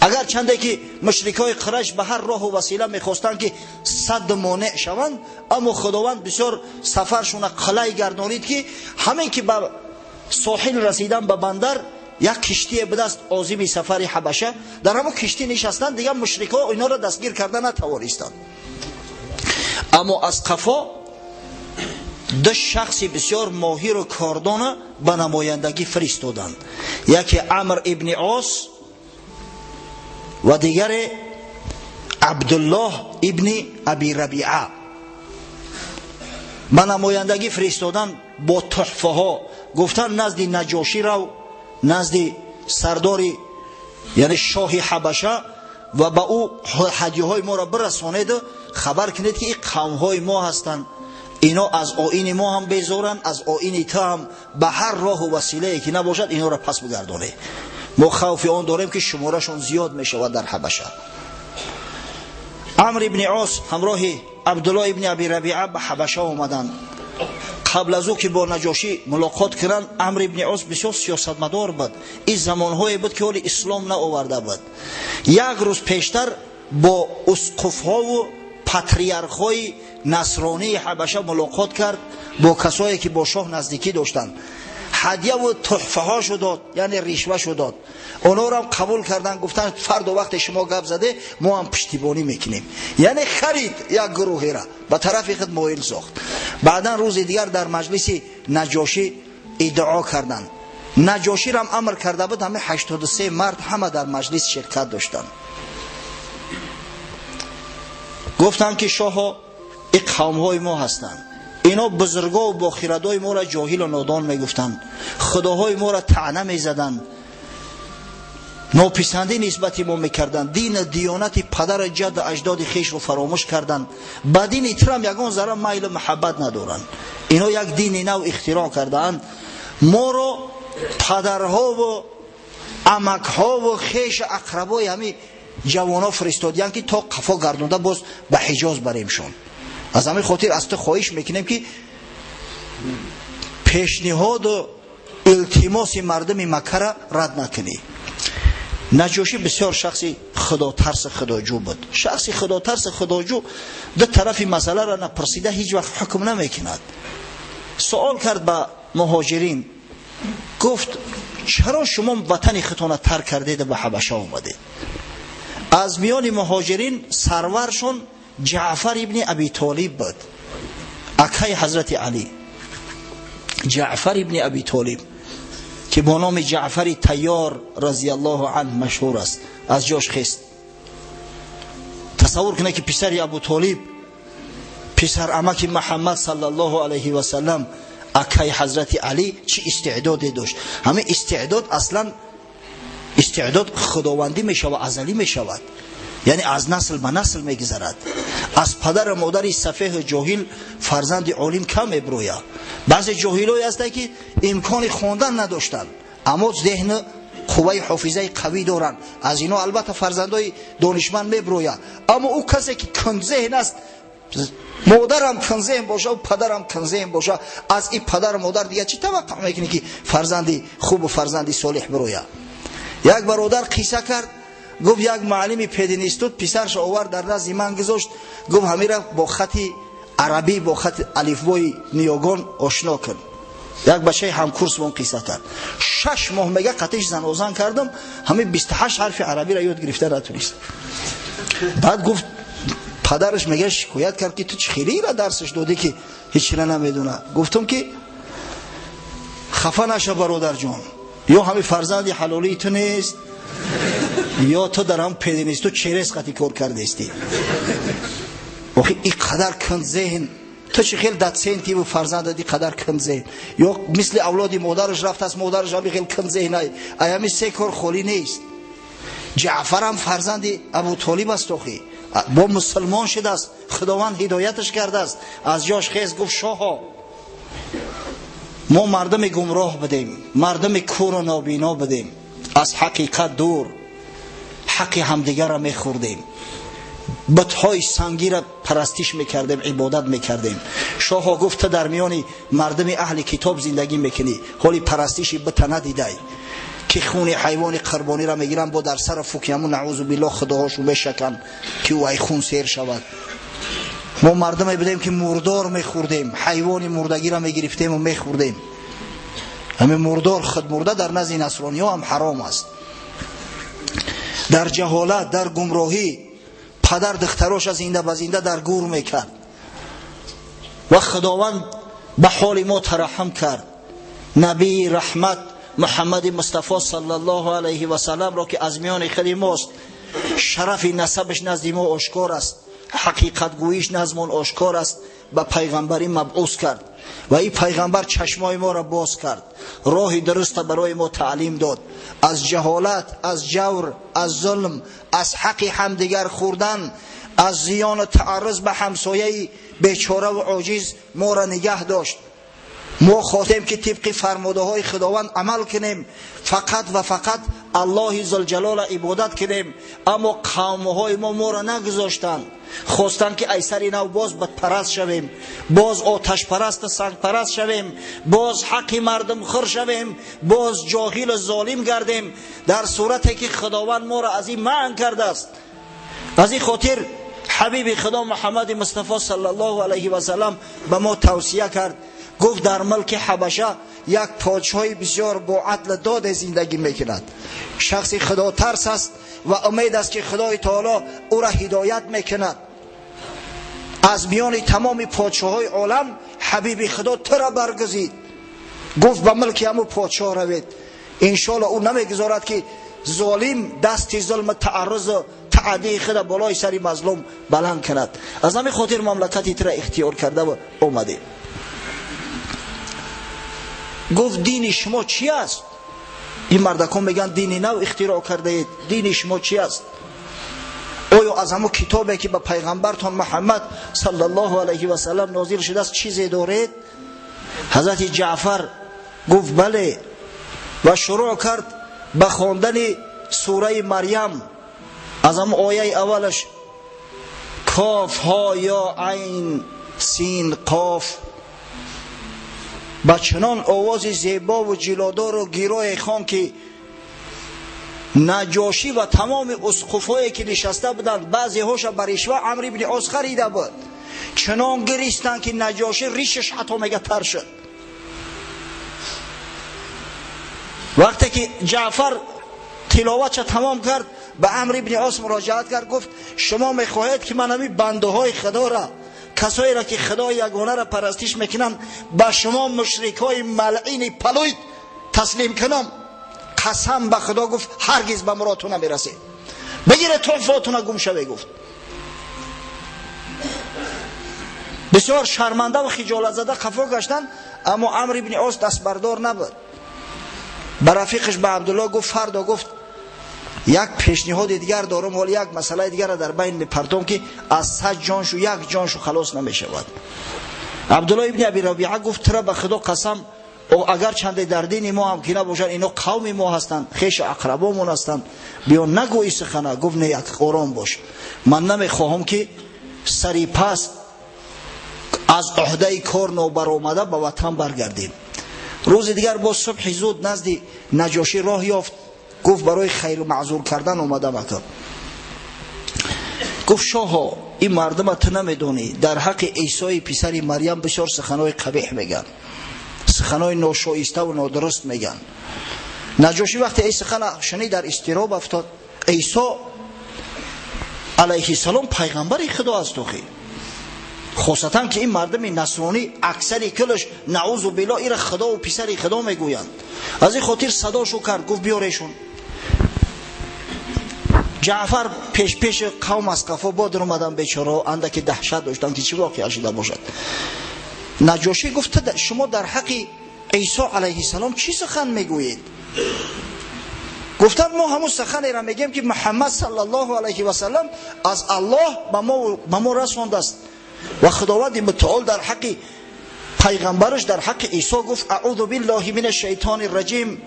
Агар чанде ки мушрикҳои Қурайш ба ҳар роҳу васила мехостанд ки сад монеъ шаванд, аммо Худованд бисёр сафаршона қалай гардонид ки ҳамин ки ба соҳил расидан, ба бандар, як киштие будаст озими сафари Ҳабаша, дар ҳамон киштӣ нишастанд, дигар мушрикҳо инҳоро дастгир карда натавонистанд. Аммо аз қафо ду шахси бисёр моҳиру кордона ба намояндагӣ фиристоданд: яке Амр ибни Ос ва дигаре Абдуллоҳ ибни Аби Рабиа. Ба намояндагӣ фиристоданд бо туҳфаҳо, гуфтанд назди Наҷошӣ рав, назди сардори, яъне шоҳи Ҳабаша, ва ба ӯ ҳадияҳои моро бирасонеду хабар кунед ки ин қавмҳои мо ҳастанд, ино аз оини мо ҳам безоранд, аз оини ту ҳам, ба ҳар роҳу василае ки набошад инҳоро пас бигардонед. Мо хавфи он дорем ки шуморашон зиёд мешавад дар Ҳабаша. Амр ибни Ос ҳамроҳи Абдуллоҳ ибни Аби Рабиа ба Ҳабаша омаданд. Қабл аз ӯ ки бо Наҷошӣ мулоқот кунанд, Амр ибни Ос бисёр сиёсатмадор буд. Ин замонҳое буд ки ҳоли ислом наоварда буд. Як рӯз пештар бо усқуфҳову патриархҳои насронии Ҳабаша мулоқот кард, бо касое ки бо шоҳ наздикӣ доштанд. ҳадя ва туҳфаҳошо дод, яъне ришвашо дод. Онҳоро ҳам қабул карданд, гуфтанд фардо вақте шумо гап заде мо ҳам пуштибонӣ мекунем. Яъне харид як гурӯҳеро ба тарафи худ моил сохт. Баъдан рӯзи дигар дар маҷлиси Наҷошӣ иддао карданд. Наҷоширо ҳам амр карда буд, ҳамаи 83 мард ҳама дар маҷлис ширкат доштанд. Гуфтанд ки шоҳо, ин қавмҳои мо ҳастанд, ино бузурго ва бохирадои моро ҷоҳилу нодон мегуфтанд, худоҳои моро таъна мезаданд, нописандӣ нисбати мо мекарданд, дину диёнати падару ҷадду аҷдоди хешро фаромӯш карданд, ба дини Трам ягон зарра майлу муҳаббат надоранд. Ино як дини нав ихтироъ кардаанд, моро падарҳову амакҳову хешу ақрабои ҳамин ҷавонҳо фиристодиянд ки то қафо гардонда боз ба Ҳиҷоз баремшон. Аз ҳамин хотир аз ту хоҳиш мекунем ки пешниҳоду илтимоси мардуми Маккара рад накунӣ. Наҷошӣ бисёр шахси худотарси худоҷӯ буд. Шахси худотарси худоҷӯ ду тарафи масъаларо напурсида ҳеҷ вақт ҳукм намекунад. Суол кард ба муҳоҷирин, гуфт чаро шумо ватани худтонро тарк кардеду ба Ҳабаша омадед? Аз миёни муҳоҷирин сарваршон Ҷаъфар ибни Аби Толиб буд, акаи ҳазрати Алӣ. Ҷаъфар ибни Аби Толиб ки бо номи Ҷаъфари Тайёр разияллоҳу анҳ машҳур аст, аз ҷош хест. Тасаввур кунед ки писари Абу Толиб, писар амаки Муҳаммад саллаллоҳу алайҳи васаллам, акаи ҳазрати Алӣ чӣ истеъдоде дошт. Ҳамин истеъдод аслан истеъдод худовандӣ мешавад, азалӣ мешавад, яъне аз насл ба насл мегузарад. Аз падару модари сафеҳу ҷоҳил фарзанди олим кам мебирояд. Баъзе ҷоҳилое ҳастанд ки имкони хондан надоштанд, аммо зеҳну қувваи ҳофизаи қавӣ доранд. Аз ино албатта фарзандои донишманд мебирояд. Аммо ӯ касе ки кунзеҳн аст, модарам кунзеҳн боша, падарам кунзеҳн боша, аз ин падару модар дигар чӣ таваққӯъ мекунӣ ки фарзанди хубу фарзанди солеҳ бирояд? Як бародар қисса кард, гуфт як муаллими пединститут писаршо овард дар назди ман гузошт, гуфт ҳамира бо хати арабӣ, бо хати алифбои ниёгон ошно кун. Як бачаи ҳамкурс бон қисса кард. 6 моҳ мега қатиш занозан кардам, ҳамин 28 ҳарфи арабиро ёд гирифта натунист. Баъд гуфт падараш мега шикоят кард ки ту чӣ хелира дарсаш додӣ ки ҳечира намедона. Гуфтам ки хафа наша бародарҷон, ё ҳамин фарзанди ҳалолии ту нест, ё ту дар ҳам пединститут черес қати кор кардестӣ. Охи ин қадар кунзеҳн, ту чӣ хел дотсентиву фарзандат ин қадар кунзеҳн, ё мисли авлоди модараш рафтааст, модараш ҳами хел кунзеҳн ай, ай ҳамин се кор холӣ нест. Ҷаъфарам фарзанди Абутолиб аст, охи бо мусулмон шудааст, Худованд ҳидояташ кардааст. Аз ҷош хез гуфт шоҳо, мо мардуми гумроҳ будем, мардуми куру нобино будем, аз ҳақиқат дур, ҳаққи ҳамдигарро мехӯрдем, бутҳои сангиро парастиш мекардем, ибодат мекардем. Шоҳо гуфт ту дар миёни мардуми аҳли китоб зиндагӣ мекунӣ, ҳоли парастиши бута надидай ки хуни ҳайвони қурбониро мегиранд, бо дар сара фукияму наъузу биллоҳ худоҳошу мешаканд ки ӯ ай хун сер шавад. Мо мардуме будем ки мурдор мехӯрдем, ҳайвони мурдагиро мегирифтему мехӯрдем. Ҳамин мурдор худмурда дар назди насрониҳо ҳам ҳаром аст. Дар ҷаҳолат, дар гумроҳӣ падар духтароша зинда ба зинда дар гур мекард ва Худованд ба ҳоли мо тараҳҳум кард. Набии раҳмат Муҳаммади Мустафо саллаллоҳу алайҳи васалламро ки аз миёни худи мост, шарафи насабаш назди мо ошкор аст, ҳақиқатгӯиш назмон ошкор аст, ба пайғамбарӣ мабъус кард ва ин пайғамбар чашмои моро боз кард, роҳи дуруста барои мо таълим дод. Аз ҷаҳолат, аз ҷавр, аз зулм, аз ҳаққи ҳамдигар хӯрдан, аз зиёну таарруз ба ҳамсояи бечораву оҷиз моро нигаҳ дошт. Мо хостем ки тибқи фармудаҳои Худованд амал кунем, фақат ва фақат Аллоҳи зулҷалолро ибодат кунем, аммо қавмҳои мо моро нагузоштанд. Хостанд ки ай сари нав боз бутпараст шавем, боз оташпарасту сангпараст шавем, боз ҳаққи мардумхӯр шавем, боз ҷоҳилу золим гардем, дар сурате ки Худованд моро аз ин манъ кардааст. Аз ин хотир ҳабиби Худо Муҳаммади Мустафо саллаллоҳу алайҳи васаллам ба мо тавсия кард, гуфт дар мулки Ҳабаша یک پادشاهی بسیار با عدل داد زندگی میکند، شخصی خدا ترس است و امید است که خدای تعالی او را هدایت میکند. از میان تمام پادشاه‌های عالم حبیب خدا تو را برگزید. گفت به ملک همو پادشاه روید، انشالله او نمیگذارد که ظالم دست ظلم تعرض و تعدی خود بالای سر مظلوم بلند کند. از همین خاطر مملکتی تو را اختیار کرده و اومده. گفت دین شما چی است؟ این مردکان میگن دین نو اختراع کرده اید، دین شما چی است؟ آیا از همون کتابی که به پیغمبرتان محمد صلی الله علیه و سلم نازل شده است چیزی دارید؟ حضرت جعفر گفت بله، و شروع کرد به خواندن سوره مریم از همون آیه اولش، کاف ها یا عین سین قاف، با چنان آواز زیبا و جلادار و گیرای خان که نجاشی و تمام اسقفایی که نشسته بودند بعضی هاش بر رشوه عمرو بن عاص خریده بود، چنان گریستند که نجاشی ریشش حتی میگه تر شد. وقتی که جعفر تلاوتش تمام کرد به عمرو بن عاص مراجعت کرد، گفت شما میخواهید که من همین بنده های خدا را، کسایی را که خدای یگانه را پرستش میکنن، به شما مشرک های ملعین پلوید تسلیم کنم؟ قسم به خدا گفت هرگز به مرادتون نمیرسید، بگیره تحفاتون گم شوه. گفت بسیار شرمنده و خجالت زده قفا گشتن، اما عمرو بن عاص دست بردار نبود. به رفیقش به عبدالله گفت فردا گفت یک پیشنهاد دیگر دارم، حالا یک مسئله دیگر را در بین میپرتم که از 100 جانشو یک جانشو خلاص نمیشود. عبدالله ابن ابی ربیعه گفت ترا به خدا قسم، اگر چند در دین ما هم که نباشند، اینا قوم ما هستند، خیش اقربامون هستند، بیا نگویی سخنه. گفت نه، یک آرام باش، من نمیخواهم که سری پس از عهده کار نابرآمده به وطن برگردیم. روز دیگر با صبح زود نزد نجاشی راه یافت، گفت برای خیر معذور کردن اومدم. اکا گفت شاها این مردم تو نمیدونی، در حق عیسی پسر مریم بسیار سخنهای قبیح میگن، سخنهای ناشایسته و نادرست میگن. نجاشی وقتی این سخن شنید در اضطراب افتاد. عیسی علیه السلام پیغمبر خدا است، خاصتا که این مردم نصرانی اکثر کلش نعوذ بالله ایره خدا و پسر خدا میگویند. از این خاطر صداشو کرد، گفت بیارشون. جعفر پیش پیش قوم از قفا بادر اومدن، بیچاره اندک دهشت داشتن که چی واقعا شده باشد. نجاشی گفت شما در حق عیسی علیه السلام چی سخن میگویید؟ گفتن ما همون سخنی را میگیم که محمد صلی الله علیه و سلم از الله به ما رسانده است و خداوند متعال در حق پیغمبرش در حق عیسی گفت اعوذ بالله من الشیطان الرجیم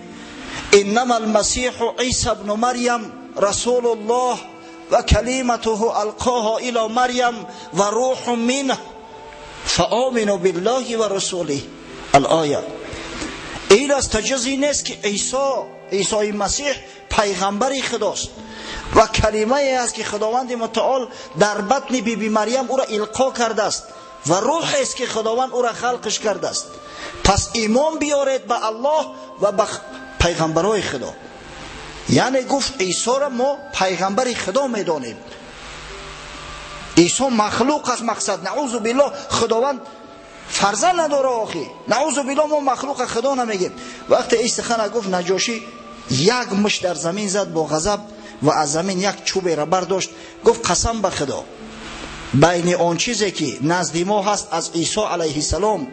انما المسیح عیسی ابن مریم رسول الله و کلمته القاها الى مریم و روح منه فآمنوا بالله و رسوله. الآیه. این از تجزی نیست که عیسی مسیح پیغمبر خداست و کلمه ای است که خداوند متعال در بطن بی بی مریم او را القا کرده است و روح است که خداوند او را خلقش کرده است. پس ایمان بیارید به الله و به پیغمبرای خدا. یعنی گفت عیسی را ما پیغمبر خدا میدانیم، عیسی مخلوق است، مقصد نعوذ بالله خداوند فرزند نداره آخی، نعوذ بالله ما مخلوق خدا نمیگیم. وقتی این سخن گفت نجاشی یک مش در زمین زد با غضب و از زمین یک چوب را برداشت، گفت قسم به خدا بین آن چیزی که نزد ما هست از عیسی علیه السلام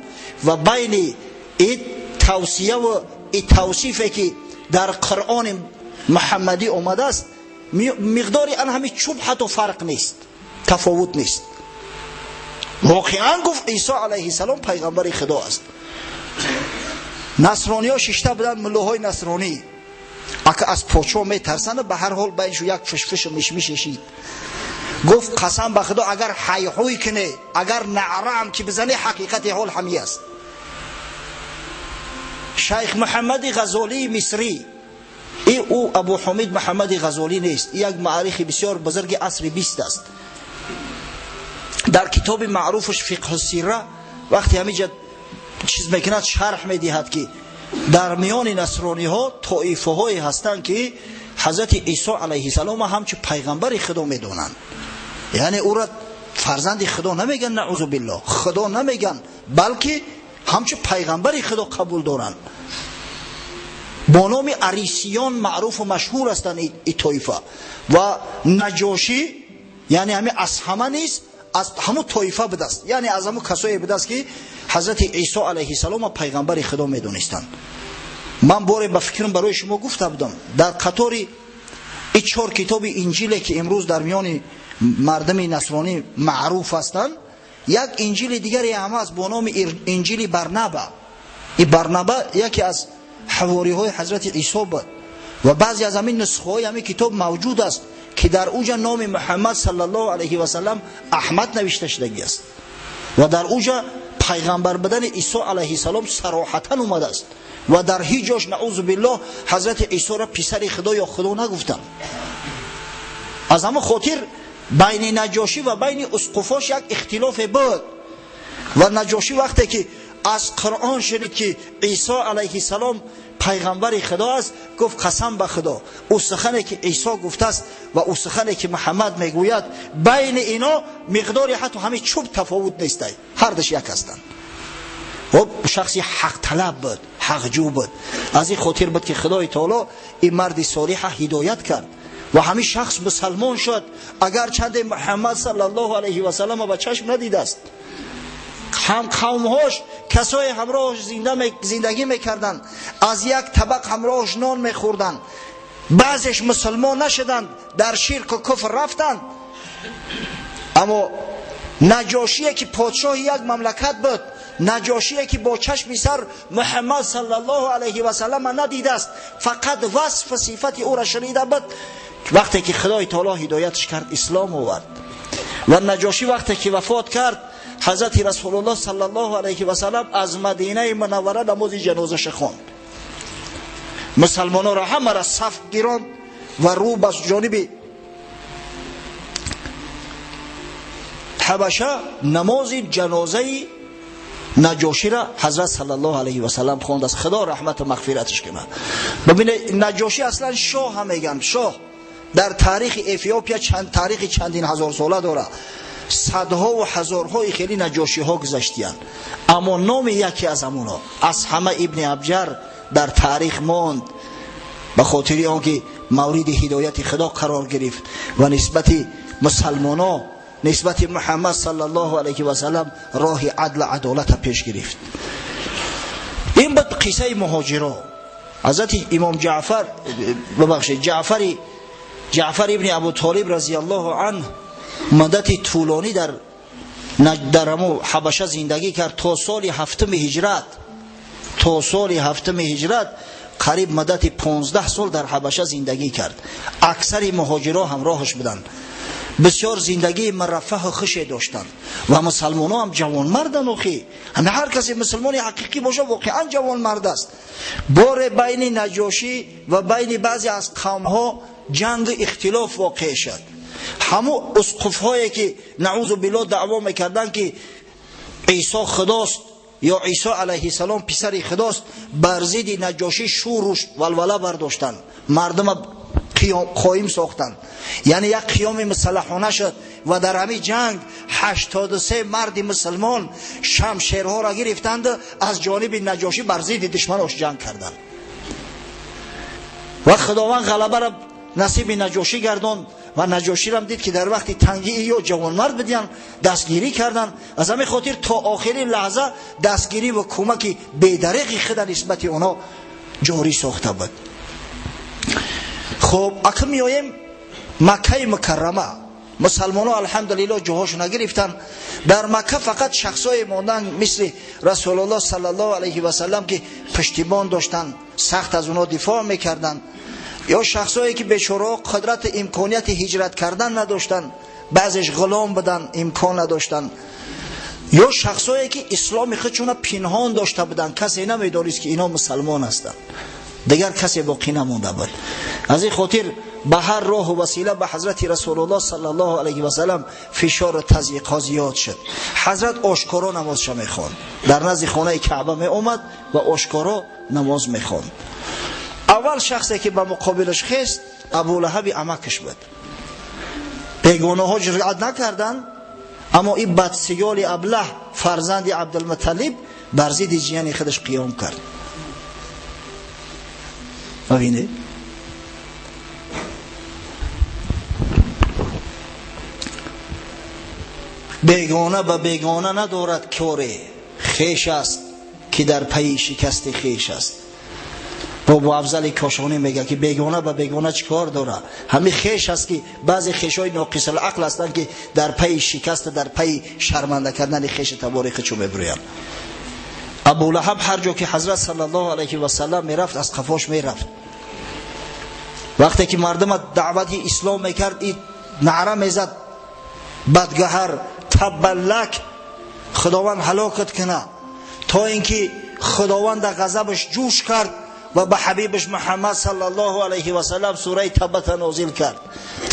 و بین این توصیه و این توصیفی که در قرآن محمدی آمده است مقدار آن همین چوب حتی فرق نیست، تفاوت نیست. واقعا گفت عیسی علیه السلام پیغمبر خدا است. نصرانی ها ششته بودن، ملوهای نصرانی اگه از پاچا میترسند، به هر حال بینشو یک فشفش و مشمش شید. گفت قسم به خدا اگر حیحوی کنه، اگر نعره هم که بزنه، حقیقت حال همی است. شیخ محمد غزالی مصری، ای او ابو حمید محمد غزالی نیست، یک معارخ بسیار بزرگ عصر 20 است. در کتاب معروفش فقه السیره وقتی همینجا چیز میکند شرح میدهد که Дар миёни насрониҳо тоифаҳое ҳастанд, ки ҳазрати Исо алайҳиссалом ҳамчун пайғамбари Худо медонанд. Яъне ӯро фарзанди Худо намеган, наъузу биллоҳ, Худо намеган, балки ҳамчун пайғамбари Худо қабул доранд. Бо номи арисиён маъруфу машҳур ҳастанд ин тоифа. Ва Наҷошӣ, яъне ҳамин Асҳама низ аз ҳамун тоифа будааст, яъне аз ҳамун касое будааст, ки ҳазрати Исо алайҳиссалом пайғамбари Худо медонистанд. Ман боре ба фикрам барои шумо гуфта будам, дар қатори ин чор китоби инҷиле, ки имрӯз дар миёни мардуми насронӣ маъруф ҳастанд, як инҷили дигаре ҳам аст бо номи инҷили Барнаба. Ин Барнаба яке аз ҳавориҳои ҳазрати Исо буд ва баъзе аз ҳамин нусхаҳои ҳамин китоб мавҷуд аст, ки дар уҷа номи Муҳаммад саллаллоҳу алайҳи васаллам Аҳмад навишта шудагӣ аст ва дар уҷа пайғамбар будани Исо алайҳиссалом сароҳатан омадааст ва дар ҳеҷ ҷош наъузу биллоҳ ҳазрати Исоро писари Худо ё Худо нагуфтанд. Аз ҳамон хотир байни Наҷошӣ ва байни усқуфош як ихтилофе буд ва Наҷошӣ вақте ки аз Қуръон шунид, ки Исо алайҳиссалом пайғамбари Худо аст, гуфт: қасам ба Худо, ӯ сухане ки Исо гуфтааст ва ӯ сухане ки Муҳаммад мегӯяд, байни ино миқдори ҳатто ҳамин чӯб тафовут нестай, ҳардаш як ҳастанд. Хоб, шахси ҳақталаб буд, ҳақҷӯ буд. Аз ин хотир буд, ки Худои Таоло ин марди солиҳа ҳидоят кард ва ҳамин шахс мусалмон шуд, агарчанде Муҳаммад саллаллоҳу алайҳи васаллама ба чашм надидааст. Ҳам қавмҳош касое ҳамроҳш зиндагӣ мекарданд, аз як табақ ҳамроҳш нон мехӯрданд, баъзеш мусалмон нашуданд, дар ширку куфр рафтанд. Аммо Наҷошие, ки подшоҳи як мамлакат буд, Наҷошие, ки бо чашми сар Муҳаммад саллаллоҳу алайҳи васаллама надидааст, фақат васфу сифати ӯро шунида буд, вақте ки Худои Таоло ҳидоятш кард, ислом овард. Ва Наҷошӣ вақте ки вафот кард, ҳазрати Расулуллоҳ саллаллоҳу алайҳи васаллам аз Мадинаи Мунаввара намози ҷанозаша хонд, мусалмононро ҳамаро саф гиронд ва рӯ ба ҷониби Ҳабаша намози ҷанозаи Наҷоширо ҳазрат саллаллоҳу алайҳи васаллам хондааст. Худо раҳмату мағфираташ кунад. Бибинед, Наҷошӣ аслан шоҳ ҳам мегӯянд. Шоҳ дар таърихи Эфиопия таърихи чандин ҳазорсола дорад, садҳо ва ҳазорҳои хеле наҷошиҳо гузаштиянд, аммо номи яке аз ҳамонҳо, аз ҳама Ибни Абҷар, дар таърих монд, ба хотири он ки мавриди ҳидояти Худо қарор гирифт ва нисбати мусалмоно, нисбати Муҳаммад саллаллоҳу алайҳи васаллам роҳи адлу адолата пеш гирифт. Ин буд қиссаи муҳоҷиро. Ҳазрати имом Ҷаъфар, бибахшед, Ҷаъфар ибни Абу Толиб разияллоҳу анҳ муддати тӯлонӣ дар ҳамун Ҳабаша зиндагӣ кард то соли ҳафтуми ҳиҷрат. То соли ҳафтуми ҳиҷрат қариб муддати 15 сол дар Ҳабаша зиндагӣ кард. Аксари муҳоҷиро ҳамроҳаш буданд. Бисёр зиндагии мураффаҳу хуше доштанд ва мусалмонҳо ҳам ҷавонмарданд. Охи, ҳама ҳар касе мусалмони ҳақиқӣ бошад, воқеан ҷавонмард аст. Боре байни Наҷошӣ ва байни баъзе аз қавмҳо ҷангу ихтилоф воқеъ шуд. Ҳамун усқуфҳое, ки наъузу биллоҳ даъво мекарданд, ки Исо Худост ё Исо алайҳиссалом писари Худост, бар зидди Наҷошӣ шӯру валвала бардоштанд, мардума қоим сохтанд, яъне як қиёми мусаллаҳона шуд ва дар ҳамин ҷанг 83 марди мусулмон шамшерҳоро гирифтанд, аз ҷониби Наҷошӣ бар зидди душманош ҷанг карданд ва Худованд ғалабаро насиби Наҷошӣ гардонд. Ва Наҷоширам дид, ки дар вақти тангии ё ҷавонмард бидиян, дастгирӣ карданд. Аз ҳамин хотир то охири лаҳза дастгирӣ ва кӯмаки бедареғи худа нисбати онҳо ҷорӣ сохта буд. Хуб, акн меоем Маккаи Мукаррама. Мусалмонҳо алҳамдулиллоҳ ҷоҳошона гирифтанд. Дар Макка фақат шахсое монданд, мисли Расулуллоҳ саллаллоҳу алайҳи васаллам, ки пуштибон доштанд, сахт аз онҳо дифоъ мекарданд, ё шахсое, ки бечораҳо қудрати имконияти ҳиҷрат кардан надоштанд, баъзеш ғулом буданд, имкон надоштанд, ё шахсое, ки исломи худшона пинҳон дошта буданд, касе намедонист, ки ино мусалмон ҳастанд. Дигар касе боқӣ намонда буд. Аз ин хотир به هر راه و وسیله به حضرت رسول الله صلی الله علیه و سلم فشار و تضییق ها زیاد شد. حضرت آشکارا نمازش میخواند، در نزد خانه کعبه می اومد و آشکارا نماز میخواند. اول شخصی که به مقابلش خیست ابو لهب عمکش بود. بیگانه ها جرأت نکردند، اما این بدسیال ابله فرزند عبدالمطلب بر ضد جیان خودش قیام کرد. ببینید بیگانه به بیگانه ندارد کاره، خیش است که در پی شکست خیش است. بابا افضل کاشانی میگه که بیگانه به بیگانه چیکار داره؟ همین خیش است که بعضی خیشای ناقص العقل هستند که در پی شکست، در پی شرمنده کردن خیش تباری خودشو میبرویند. ابو لهب هر جا که حضرت صلی الله علیه و سلم میرفت از قفاش میرفت. وقتی که مردم دعوت اسلام میکرد این نعره میزد بدگهر تبلک، خداوند هلاکت کنه، تا اینکه خداوند غضبش جوش کرد و به حبیبش محمد صلی الله علیه و سلم سوره تبت نازل کرد.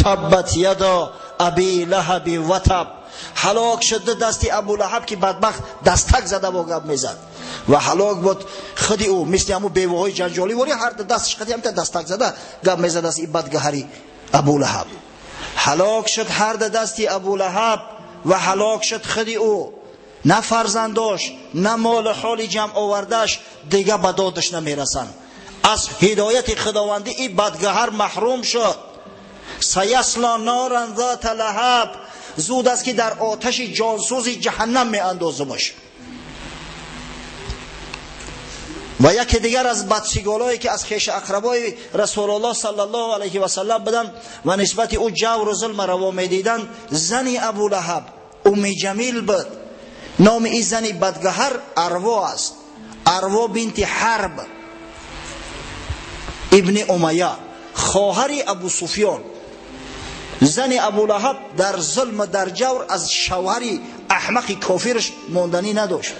تبت یدا ابی لهب و تب. هلاک شده دستی ابو لهب که بدبخت دستک زده با گپ میزد و هلاک بود خودی او، مثل همون بیوه های جنجالی وری هر دستش خودی هم تا دستک زده گپ میزد از این بدگهری ابو لهب. هلاک شد هر دستی ابو لهب و هلاک شد خودی او، نه فرزنداش نه مال حالی جمع آوردش دیگه به دادش نمیرسن. از هدایت خداوندی این بدگهر محروم شد. سیصلی نارا ذات لهب، زود است که در آتش جانسوز جهنم می اندازمش. و یکی دیگر از بدسیگالایی که از خیش اقربای رسول الله صلی الله علیه و سلم بودند و نسبت او جور و ظلم روا میدیدند، زنی ابو لهب ام جمیل بود. نام این زن بدگهر اروا است، اروا بنت حرب ابن امیه، خواهر ابو سفیان. زن ابو لهب در ظلم در جور از شوهر احمق کافرش ماندنی نداشت.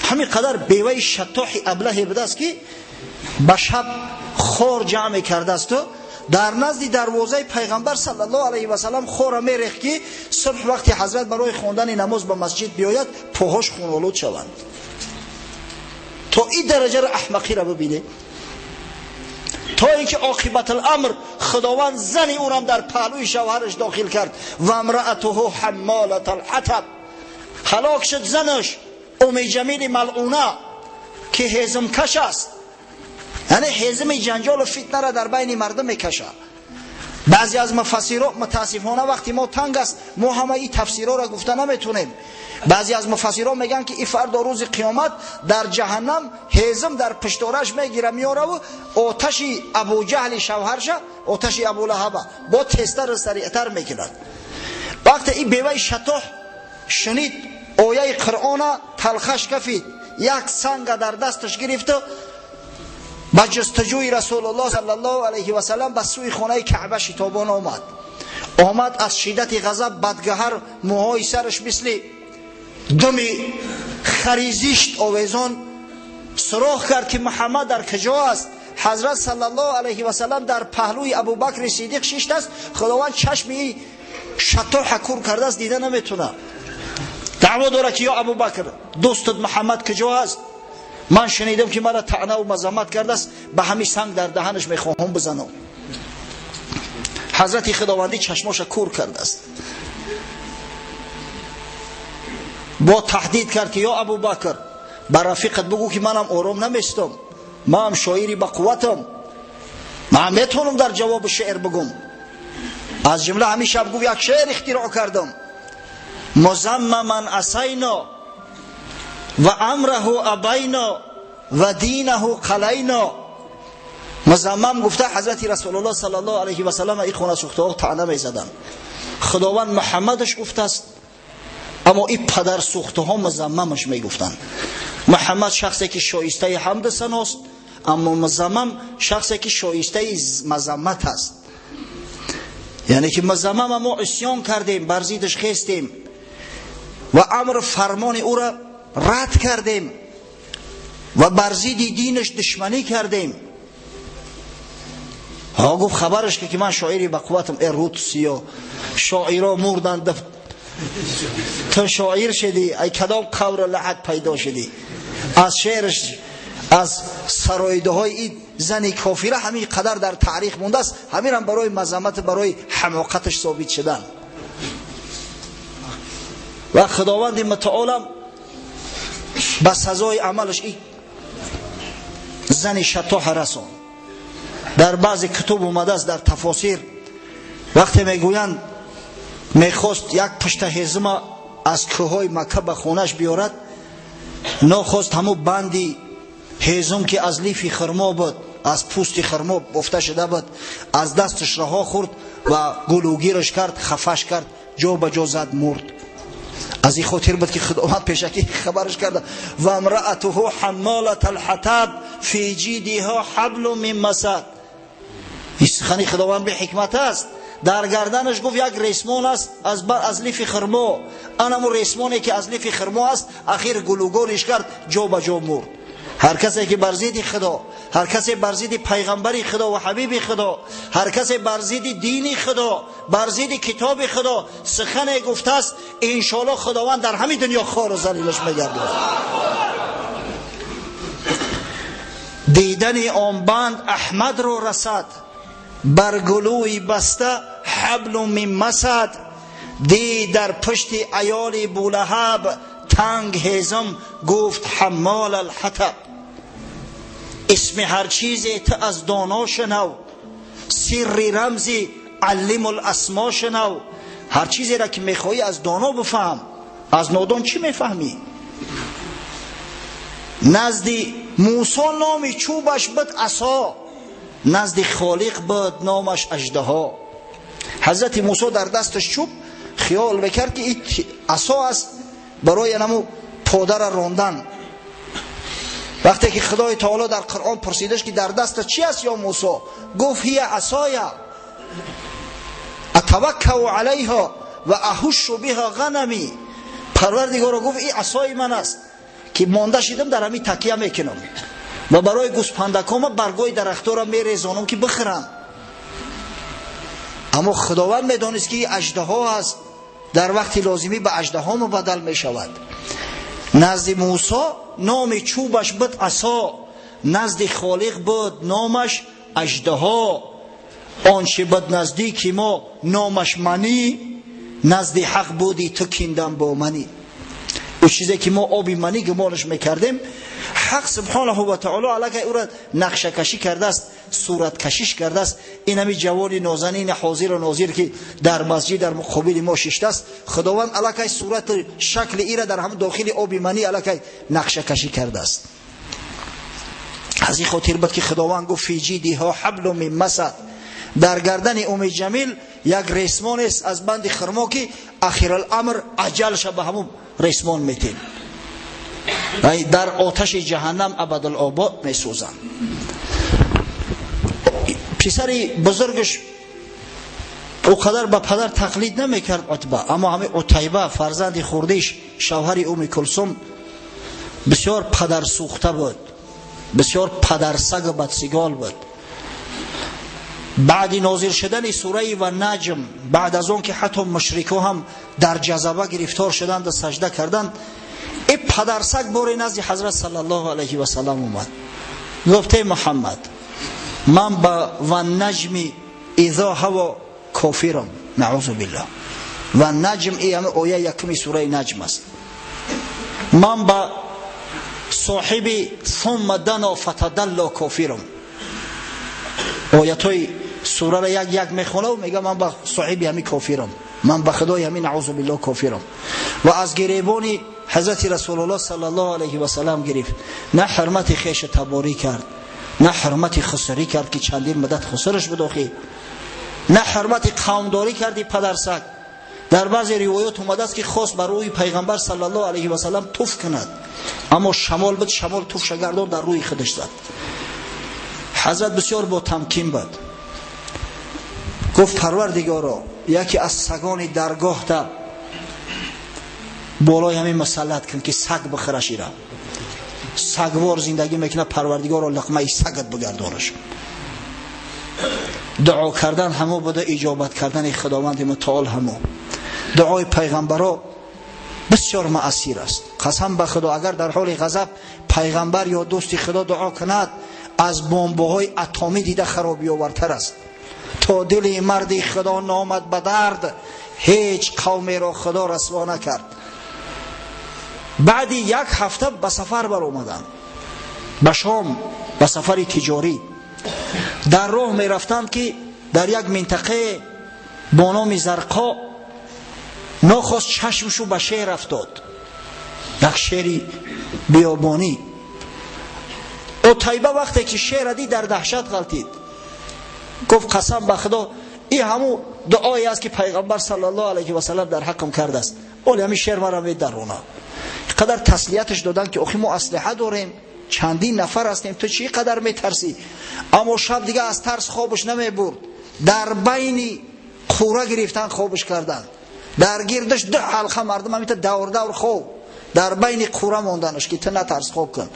همین قدر بیوه شطاح ابله بوده است که به شب خور جمع کرده است و در نزد دروازه پیغمبر صلی الله علیه و سلم خور میریخت که صبح وقتی حضرت برای خواندن نماز به مسجد بیاید پاهاش خون‌آلود شوند. تا این درجه را احمقی را ببینه، تا اینکه عاقبت الامر خداوند زن او را در پهلوی شوهرش داخل کرد. و امرأته حمالة الحطب، هلاک شد زنش ام جمیل ملعونه که هیزم کش است، یعنی هیزم جنجال و فتنه را در بین مردم میکشه. بعضی از مفسرها متاسفانه وقتی ما تنگ است ما همه این تفسیرها را گفته نمیتونیم. بعضی از مفسرها میگن که این فردا روز قیامت در جهنم هیزم در پشتارش میگیره میاره و آتش ابو جهل شوهرش، آتش ابو لهب با تستر سریعتر میکند. وقتی این بیوه شطاح شنید آیه قرآن تلخش کفید، یک سنگ در دستش گرفت با جستجوی رسول الله صلی الله علیه و سلم به سوی خانه کعبه شتابان آمد. آمد از شدت غضب بدگهر موهای سرش مثل دم خریزیشت آویزان سراخ کرد که محمد در کجا است. حضرت صلی الله علیه و سلم در پهلوی ابوبکر صدیق شیشت است. خداوند چشم شطاح کور کرده است، دیده نمیتونه. دعوا داره که یا ابوبکر دوستت محمد کجا است؟ من شنیدم که مرا طعنه و مذمت کرده است، به همین سنگ در دهنش میخواهم بزنم. حضرت خداوندی چشماش کور کرده است. با تهدید کرد که یا ابوبکر به رفیقت بگو که منم آرام نمیستم، من هم شاعری با قوتم، من میتونم در جواب شعر بگم. از جمله همین شب گفت یک شعر اختراع کردم: مذمما عصینا و امره ابینا و دینه قلینا. مذمم گفته حضرت رسول الله صلی الله علیه و سلم این خونه سوخته ها طعنه میزدن. خداوند محمدش گفته است، اما این پدر سوخته ها مذممش میگفتند. محمد شخصی که شایسته حمد سناست، اما مذمم شخصی که شایسته مذمت است. یعنی که مذمم ما عصیان کردیم، بر ضدش خیستیم و امر فرمان او را رد کردیم و بر ضد دینش دشمنی کردیم. Ҳа, гуфт хабараш ки ман шоири ба қувватам. Э рут сиё, шоиро мурданд, ту шоир шудӣ, ай кадом қабр лаҳад пайдо шудӣ? Аз шеъраш, аз сароидаҳои ин зани кофира ҳамин қадар дар таърих мондааст. Ҳаминам барои мазаммат, барои ҳамоқаташ собит шудан. Ва худованди мутаолам ба сазои амалаш ин зани шатоҳ расон. Дар баъзе китоб омадааст, дар тафосир, вақте мегӯянд мехост як пушта ҳезума аз кӯҳҳои Макка ба хонаш биёрад, нохост ҳамун банди ҳезум ки аз лифи хурмо буд, аз пӯсти хурмо бофта шуда буд, аз дасташ раҳо хӯрд ва гулугираш кард, хафаш кард, ҷо ба ҷо зад, мурд. Аз ин хотир буд ки худованд пешакӣ хабараш карда: ва امرأته حمالة الحطب فی جیدها حبل من مسد. این سخنی خداوند به حکمت است. در گردنش گفت یک ریسمان است از لیف خرما، انمو ریسمانی که از لیف خرما است، اخیر گلوگورش کرد، جا به جا مرد. هر کسی که بر ضد خدا، هر کسی بر ضد پیغمبر خدا و حبیب خدا، هر کسی بر ضد دین خدا، بر ضد کتاب خدا سخن گفته است، انشالله خداوند در همین دنیا خار و ذلیلش میگرداند. دیدن آن بند احمد رو رسد، بر گلوی بسته حبل من مسد. دید در پشت عیال بولهب تنگ هیزم، گفت حمال الحطب. اسم هر چیزی تو از دانا شنو، سر رمزی علم الاسما شنو. هر چیزی را که میخوایی از دانا بفهم، از نادان چی میفهمی؟ نزد موسی نام چوبش بود عصا، نزد خالق بود نامش اژدها. حضرت موسی در دستش چوب، خیال میکرد که این عصا است برای نمو پادر راندن. وقتی که خدای تعالی در قرآن پرسیدش که در دست چی است یا موسی، گفت هی عصایا اتوکل علیها و اهش بها غنمی. پروردگار گفت این عصای من است که مانده شدم در همین تکیه میکنم و برای گوسپندکام برگای درختها را میریزانم که بخورم. اما خداوند میدانست که اژدها است، در وقت لازمی به اژدها مبدل میشود. نزد موسی نام چوبش بود عصا، نزد خالق بود نامش اژدها. آنچه بود نزدیک ما نامش منی، نزد حق بودی تو کندم با منی. او چیزی که ما آبی منی گمانش میکردیم، حق سبحانه و تعالی علیه او را نقشه کشی کرده است، صورت کشیش کرده است. این همی جوان نازنین حاضر و ناظر که در مسجد در مقابل ما ششته است، خداوند علیه صورت شکل ای را در هم داخل آب منی علیه نقشه کشی کرده است. از این خاطر بود که خداوند گفت فی جیدها حبل من مسد. در گردن ام جمیل یک ریسمان است از بند خرما که اخیر الامر عجلش به همون ریسمان میتین، در آتش جهنم ابدالآباد میسوزند. پسر بزرگش او قدر به پدر تقلید نمیکرد عتبه، اما همه عتیبه فرزند خوردیش شوهر ام کلثوم بسیار پدر سوخته بود، بسیار پدرسگ و بدسگال بود. بعد نازل شدن سوره و نجم، بعد از اون که حتی مشرکو هم در جذبه گرفتار شدند و سجده کردند، ای پدرسگ باری نزد حضرت صلی الله علیه و سلم اومد، گفت ای محمد، من با و نجم اذا هوا کافرم، نعوذ بالله. و نجم ای همه آیه یکمی سوره نجم است. من با صاحب ثم دنا فتدلا کافرم. آیت های سوره را یک یک میخونه و میگه من با صاحب همی کافرم، من با خدای همی نعوذ بالله کافرم. و از گریبان حضرت رسول الله صلی الله علیه و سلم گرفت، نه حرمت خیش تباری کرد، نه حرمت خسری کرد که چندین مدت خسرش بود آخی، نه حرمت قومداری کردی پدرسگ. در بعضی روایات اومده است که خواست بر روی پیغمبر صلی الله علیه و سلم توف کند، اما شمال بود، شمال توف شگردان در روی خودش زد. حضرت بسیار با تمکین بود، گفت پروردگارا یکی از سگان درگاه تا بالای همین مسلط کن که سگ بخرش، ایرا سگوار زندگی میکنه، پروردگارا لقمه سگت بگردانش. Дуо кардан ҳамо буда, иҷобат кардани Худованди мутаол ҳамо. Дуои пайғамбаро бисёр муассир аст. Қасам ба Худо, агар дар ҳоли ғазаб пайғамбар ё дӯсти Худо дуо кунад, аз бомбаҳои атомӣ дида харобиовартар аст. То дили марди Худо наомад ба дард, ҳеҷ қавмеро Худо расво накард. Баъди як ҳафта ба сафар баромаданд, ба Шом, ба сафари тиҷорӣ. Дар роҳ мерафтанд, ки дар як минтақае бо номи Зарқо нохост чашмшу ба шер афтод, як шери биёбонӣ. Утайба вақте ки шера дид, дар даҳшат ғалтид, гуфт: қасам ба Худо, ин ҳамун дуое аст, ки пайғамбар саллаллоҳу алайҳи васаллам дар ҳаққам кардааст. Оли ҳамин шер маро медарона. Қадар таслияташ доданд, ки охи мо аслиҳа дорем, чандин нафар ҳастем, ту чӣ қадар метарсӣ? Аммо шаб дига аз тарс хобаш намебурд. Дар байни қура гирифтан хобаш карданд, дар гирдаш ду ҳалқа мардум ҳамита давр давр хоб, дар байни қура монданаш, ки ту натарс, хоб кун.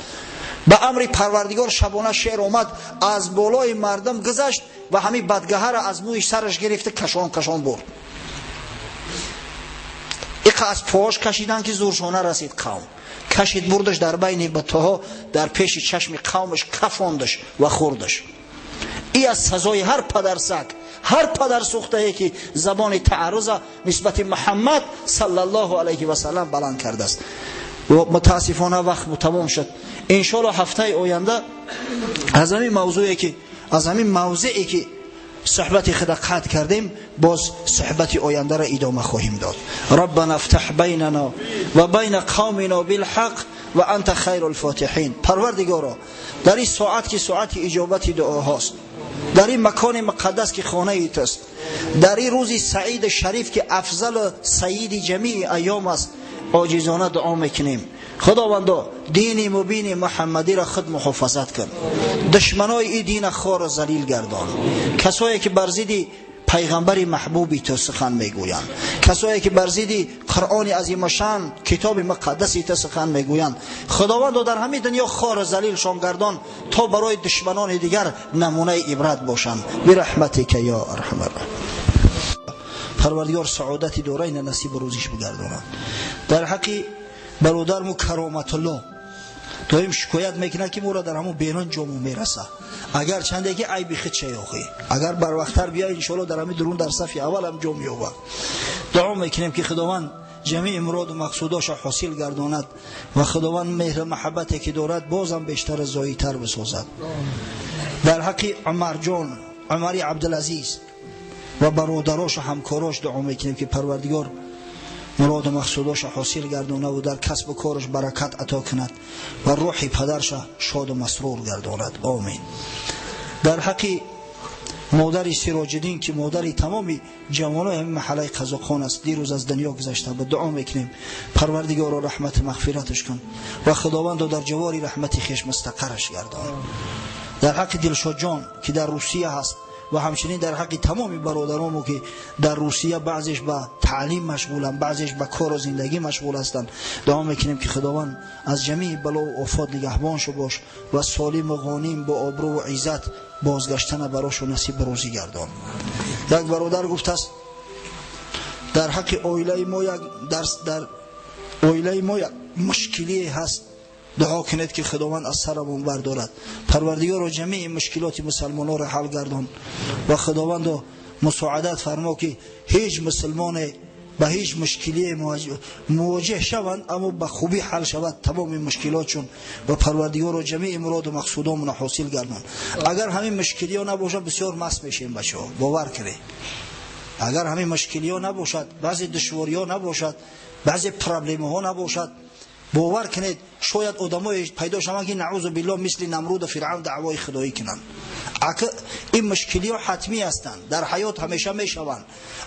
Ба амри Парвардигор шабона шер омад, аз болои мардум гузашт ва ҳамин бадгаҳаро аз мӯи сараш гирифта кашон кашон бурд. Иқа аз пош кашидан, ки зуршона расид, қавм кашид, бурдаш дар байни бутаҳо, дар пеши чашми қавмаш кафондаш ва хӯрдаш. И аз сазои ҳар падарсаг, ҳар падарсӯхтае, ки забони таарруза нисбати Муҳаммад саллаллоҳу алайҳи васаллам баланд кардааст. Мутаассифона, вақт тамом шуд. Иншоалло, ҳафтаи оянда аз ҳамин мавзее, ки суҳбати худа қатъ кардем, боз суҳбати ояндаро идома хоҳем дод. Раббана ифтаҳ байнана ва байна қавмина билҳақ ва анта хайрул фотиҳин. Парвардигоро, дар ин соат, ки соати иҷобати дуоҳост, дар ин макони муқаддас, ки хонаи туст, дар ин рӯзи саиди шариф, ки афзалу саиди ҷамии айём аст, оҷизона дуо мекунем. Худовандо, дини мубини муҳаммадиро худ муҳофазат кун, душманои ин дина хору залил гардон, касое ки бар зидди пайғамбари маҳбуби ту сухан мегӯянд, касое ки бар зидди Қуръони азимашан, китоби муқаддаси ту сухан мегӯянд. Худовандо, дар ҳамин дунё хору залилшон гардон, то барои душманони дигар намунаи ибрат бошанд. Бираҳматика ё арҳамар. Парвардигор саодати дорайна насибу рӯзиш бигардонад. Дар ҳаққи бародарму Кароматулло, доим шикоят мекунад, ки моро дар ҳамон берун ҷому мераса, агар чанде ки айби хид шаёхӣ, агар барвақттар биёй, иншоалло, дар ҳамин дурун дар сафи аввал ҳам ҷо меёбад. Дуо мекунем, ки Худованд ҷамеи муроду мақсудоша ҳосил гардонад ва Худованд меҳру маҳаббате, ки дорад, бозам бештар зоитар бисозад. Дар ҳаққи Умарҷон, Умари Абдулазиз ва бародарошу ҳамкорош дуо мекунем, ки Парвардигор муроду мақсудоша ҳосил гардонаву дар касбу кораш баракат ато кунад ва рӯҳи падарша шоду масрур гардонад. Омин. Дар ҳаққи модари Сироҷиддин, ки модари тамоми ҷавонои ҳамин маҳаллаи Қазоқхон аст, дирӯз аз дунё гузашта ба дуо мекунем: Парвардигоро, раҳмату мағфираташ кун ва Худовандо, дар ҷавори раҳмати хеш мустақарраш гардон. Дар ҳаққи Дилшодҷон, ки дар Русия ҳаст, ва ҳамчунин дар ҳаққи тамоми бародаромо, ки дар Русия баъзеш ба таълим машғуланд, баъзеш ба кору зиндагӣ машғул ҳастанд, дуо мекунем, ки Худованд аз ҷамии балову офот нигаҳбоншу бош ва солиму ғоним, бо обрӯву иззат бозгаштана барошу насибу рӯзӣ гардон. Як бародар гуфтааст: дар ҳаққи оилаи мо як дар оилаи мо як мушкилие ҳаст, дуо кунед, ки Худованд аз сарамон бардорад. Парвардигоро, ҷамии мушкилоти мусалмононро ҳал гардон ва Худовандо, мусоадат фармо, ки ҳеҷ мусулмоне ба ҳеҷ мушкилие мувоҷеҳ шаванд, аммо ба хубӣ ҳал шавад тамоми мушкилотшон. Ва Парвардигоро, ҷамии муроду мақсудомона ҳосил гардон. Агар ҳамин мушкилиҳо набошад, бисёр маст мешем, бачаҳо, бовар кунед. Агар ҳамин мушкилиҳо набошад, баъзе душвориҳо набошад, баъзе проблемаҳо набошад, бовар кунед, шояд одамое пайдо шаванд, ки наъузу биллоҳ, мисли Намруду Фиръавн даъвои худоӣ кунанд. Ин мушкилиҳо ҳатмӣ ҳастанд, дар ҳаёт ҳамеша мешаванд,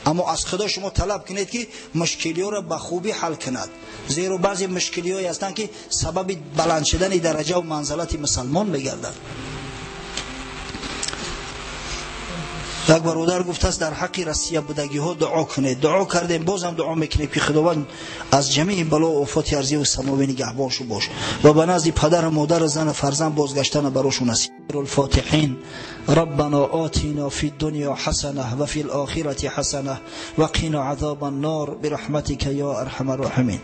аммо аз Худо шумо талаб кунед, ки мушкилиҳоро ба хубӣ ҳал кунад, зеро баъзе мушкилиҳое ҳастанд, ки сабаби баланд шудани дараҷаву манзалати мусалмон мегарданд. Як бародар гуфтааст, дар ҳаққи Россия будагиҳо дуо кунед. Дуо кардем, бозам дуо мекунем, ки Худованд аз ҷамеи бало ва офоти арзӣ ва самовӣ нигаҳбоншу бош ва ба назди падару модару зану фарзанд бозгаштана барошон насиб. الفاتحين. ربنا آتنا في الدنيا حسنة وفي الآخرة حسنة وقنا عذاب النار برحمتك يا أرحم الراحمين.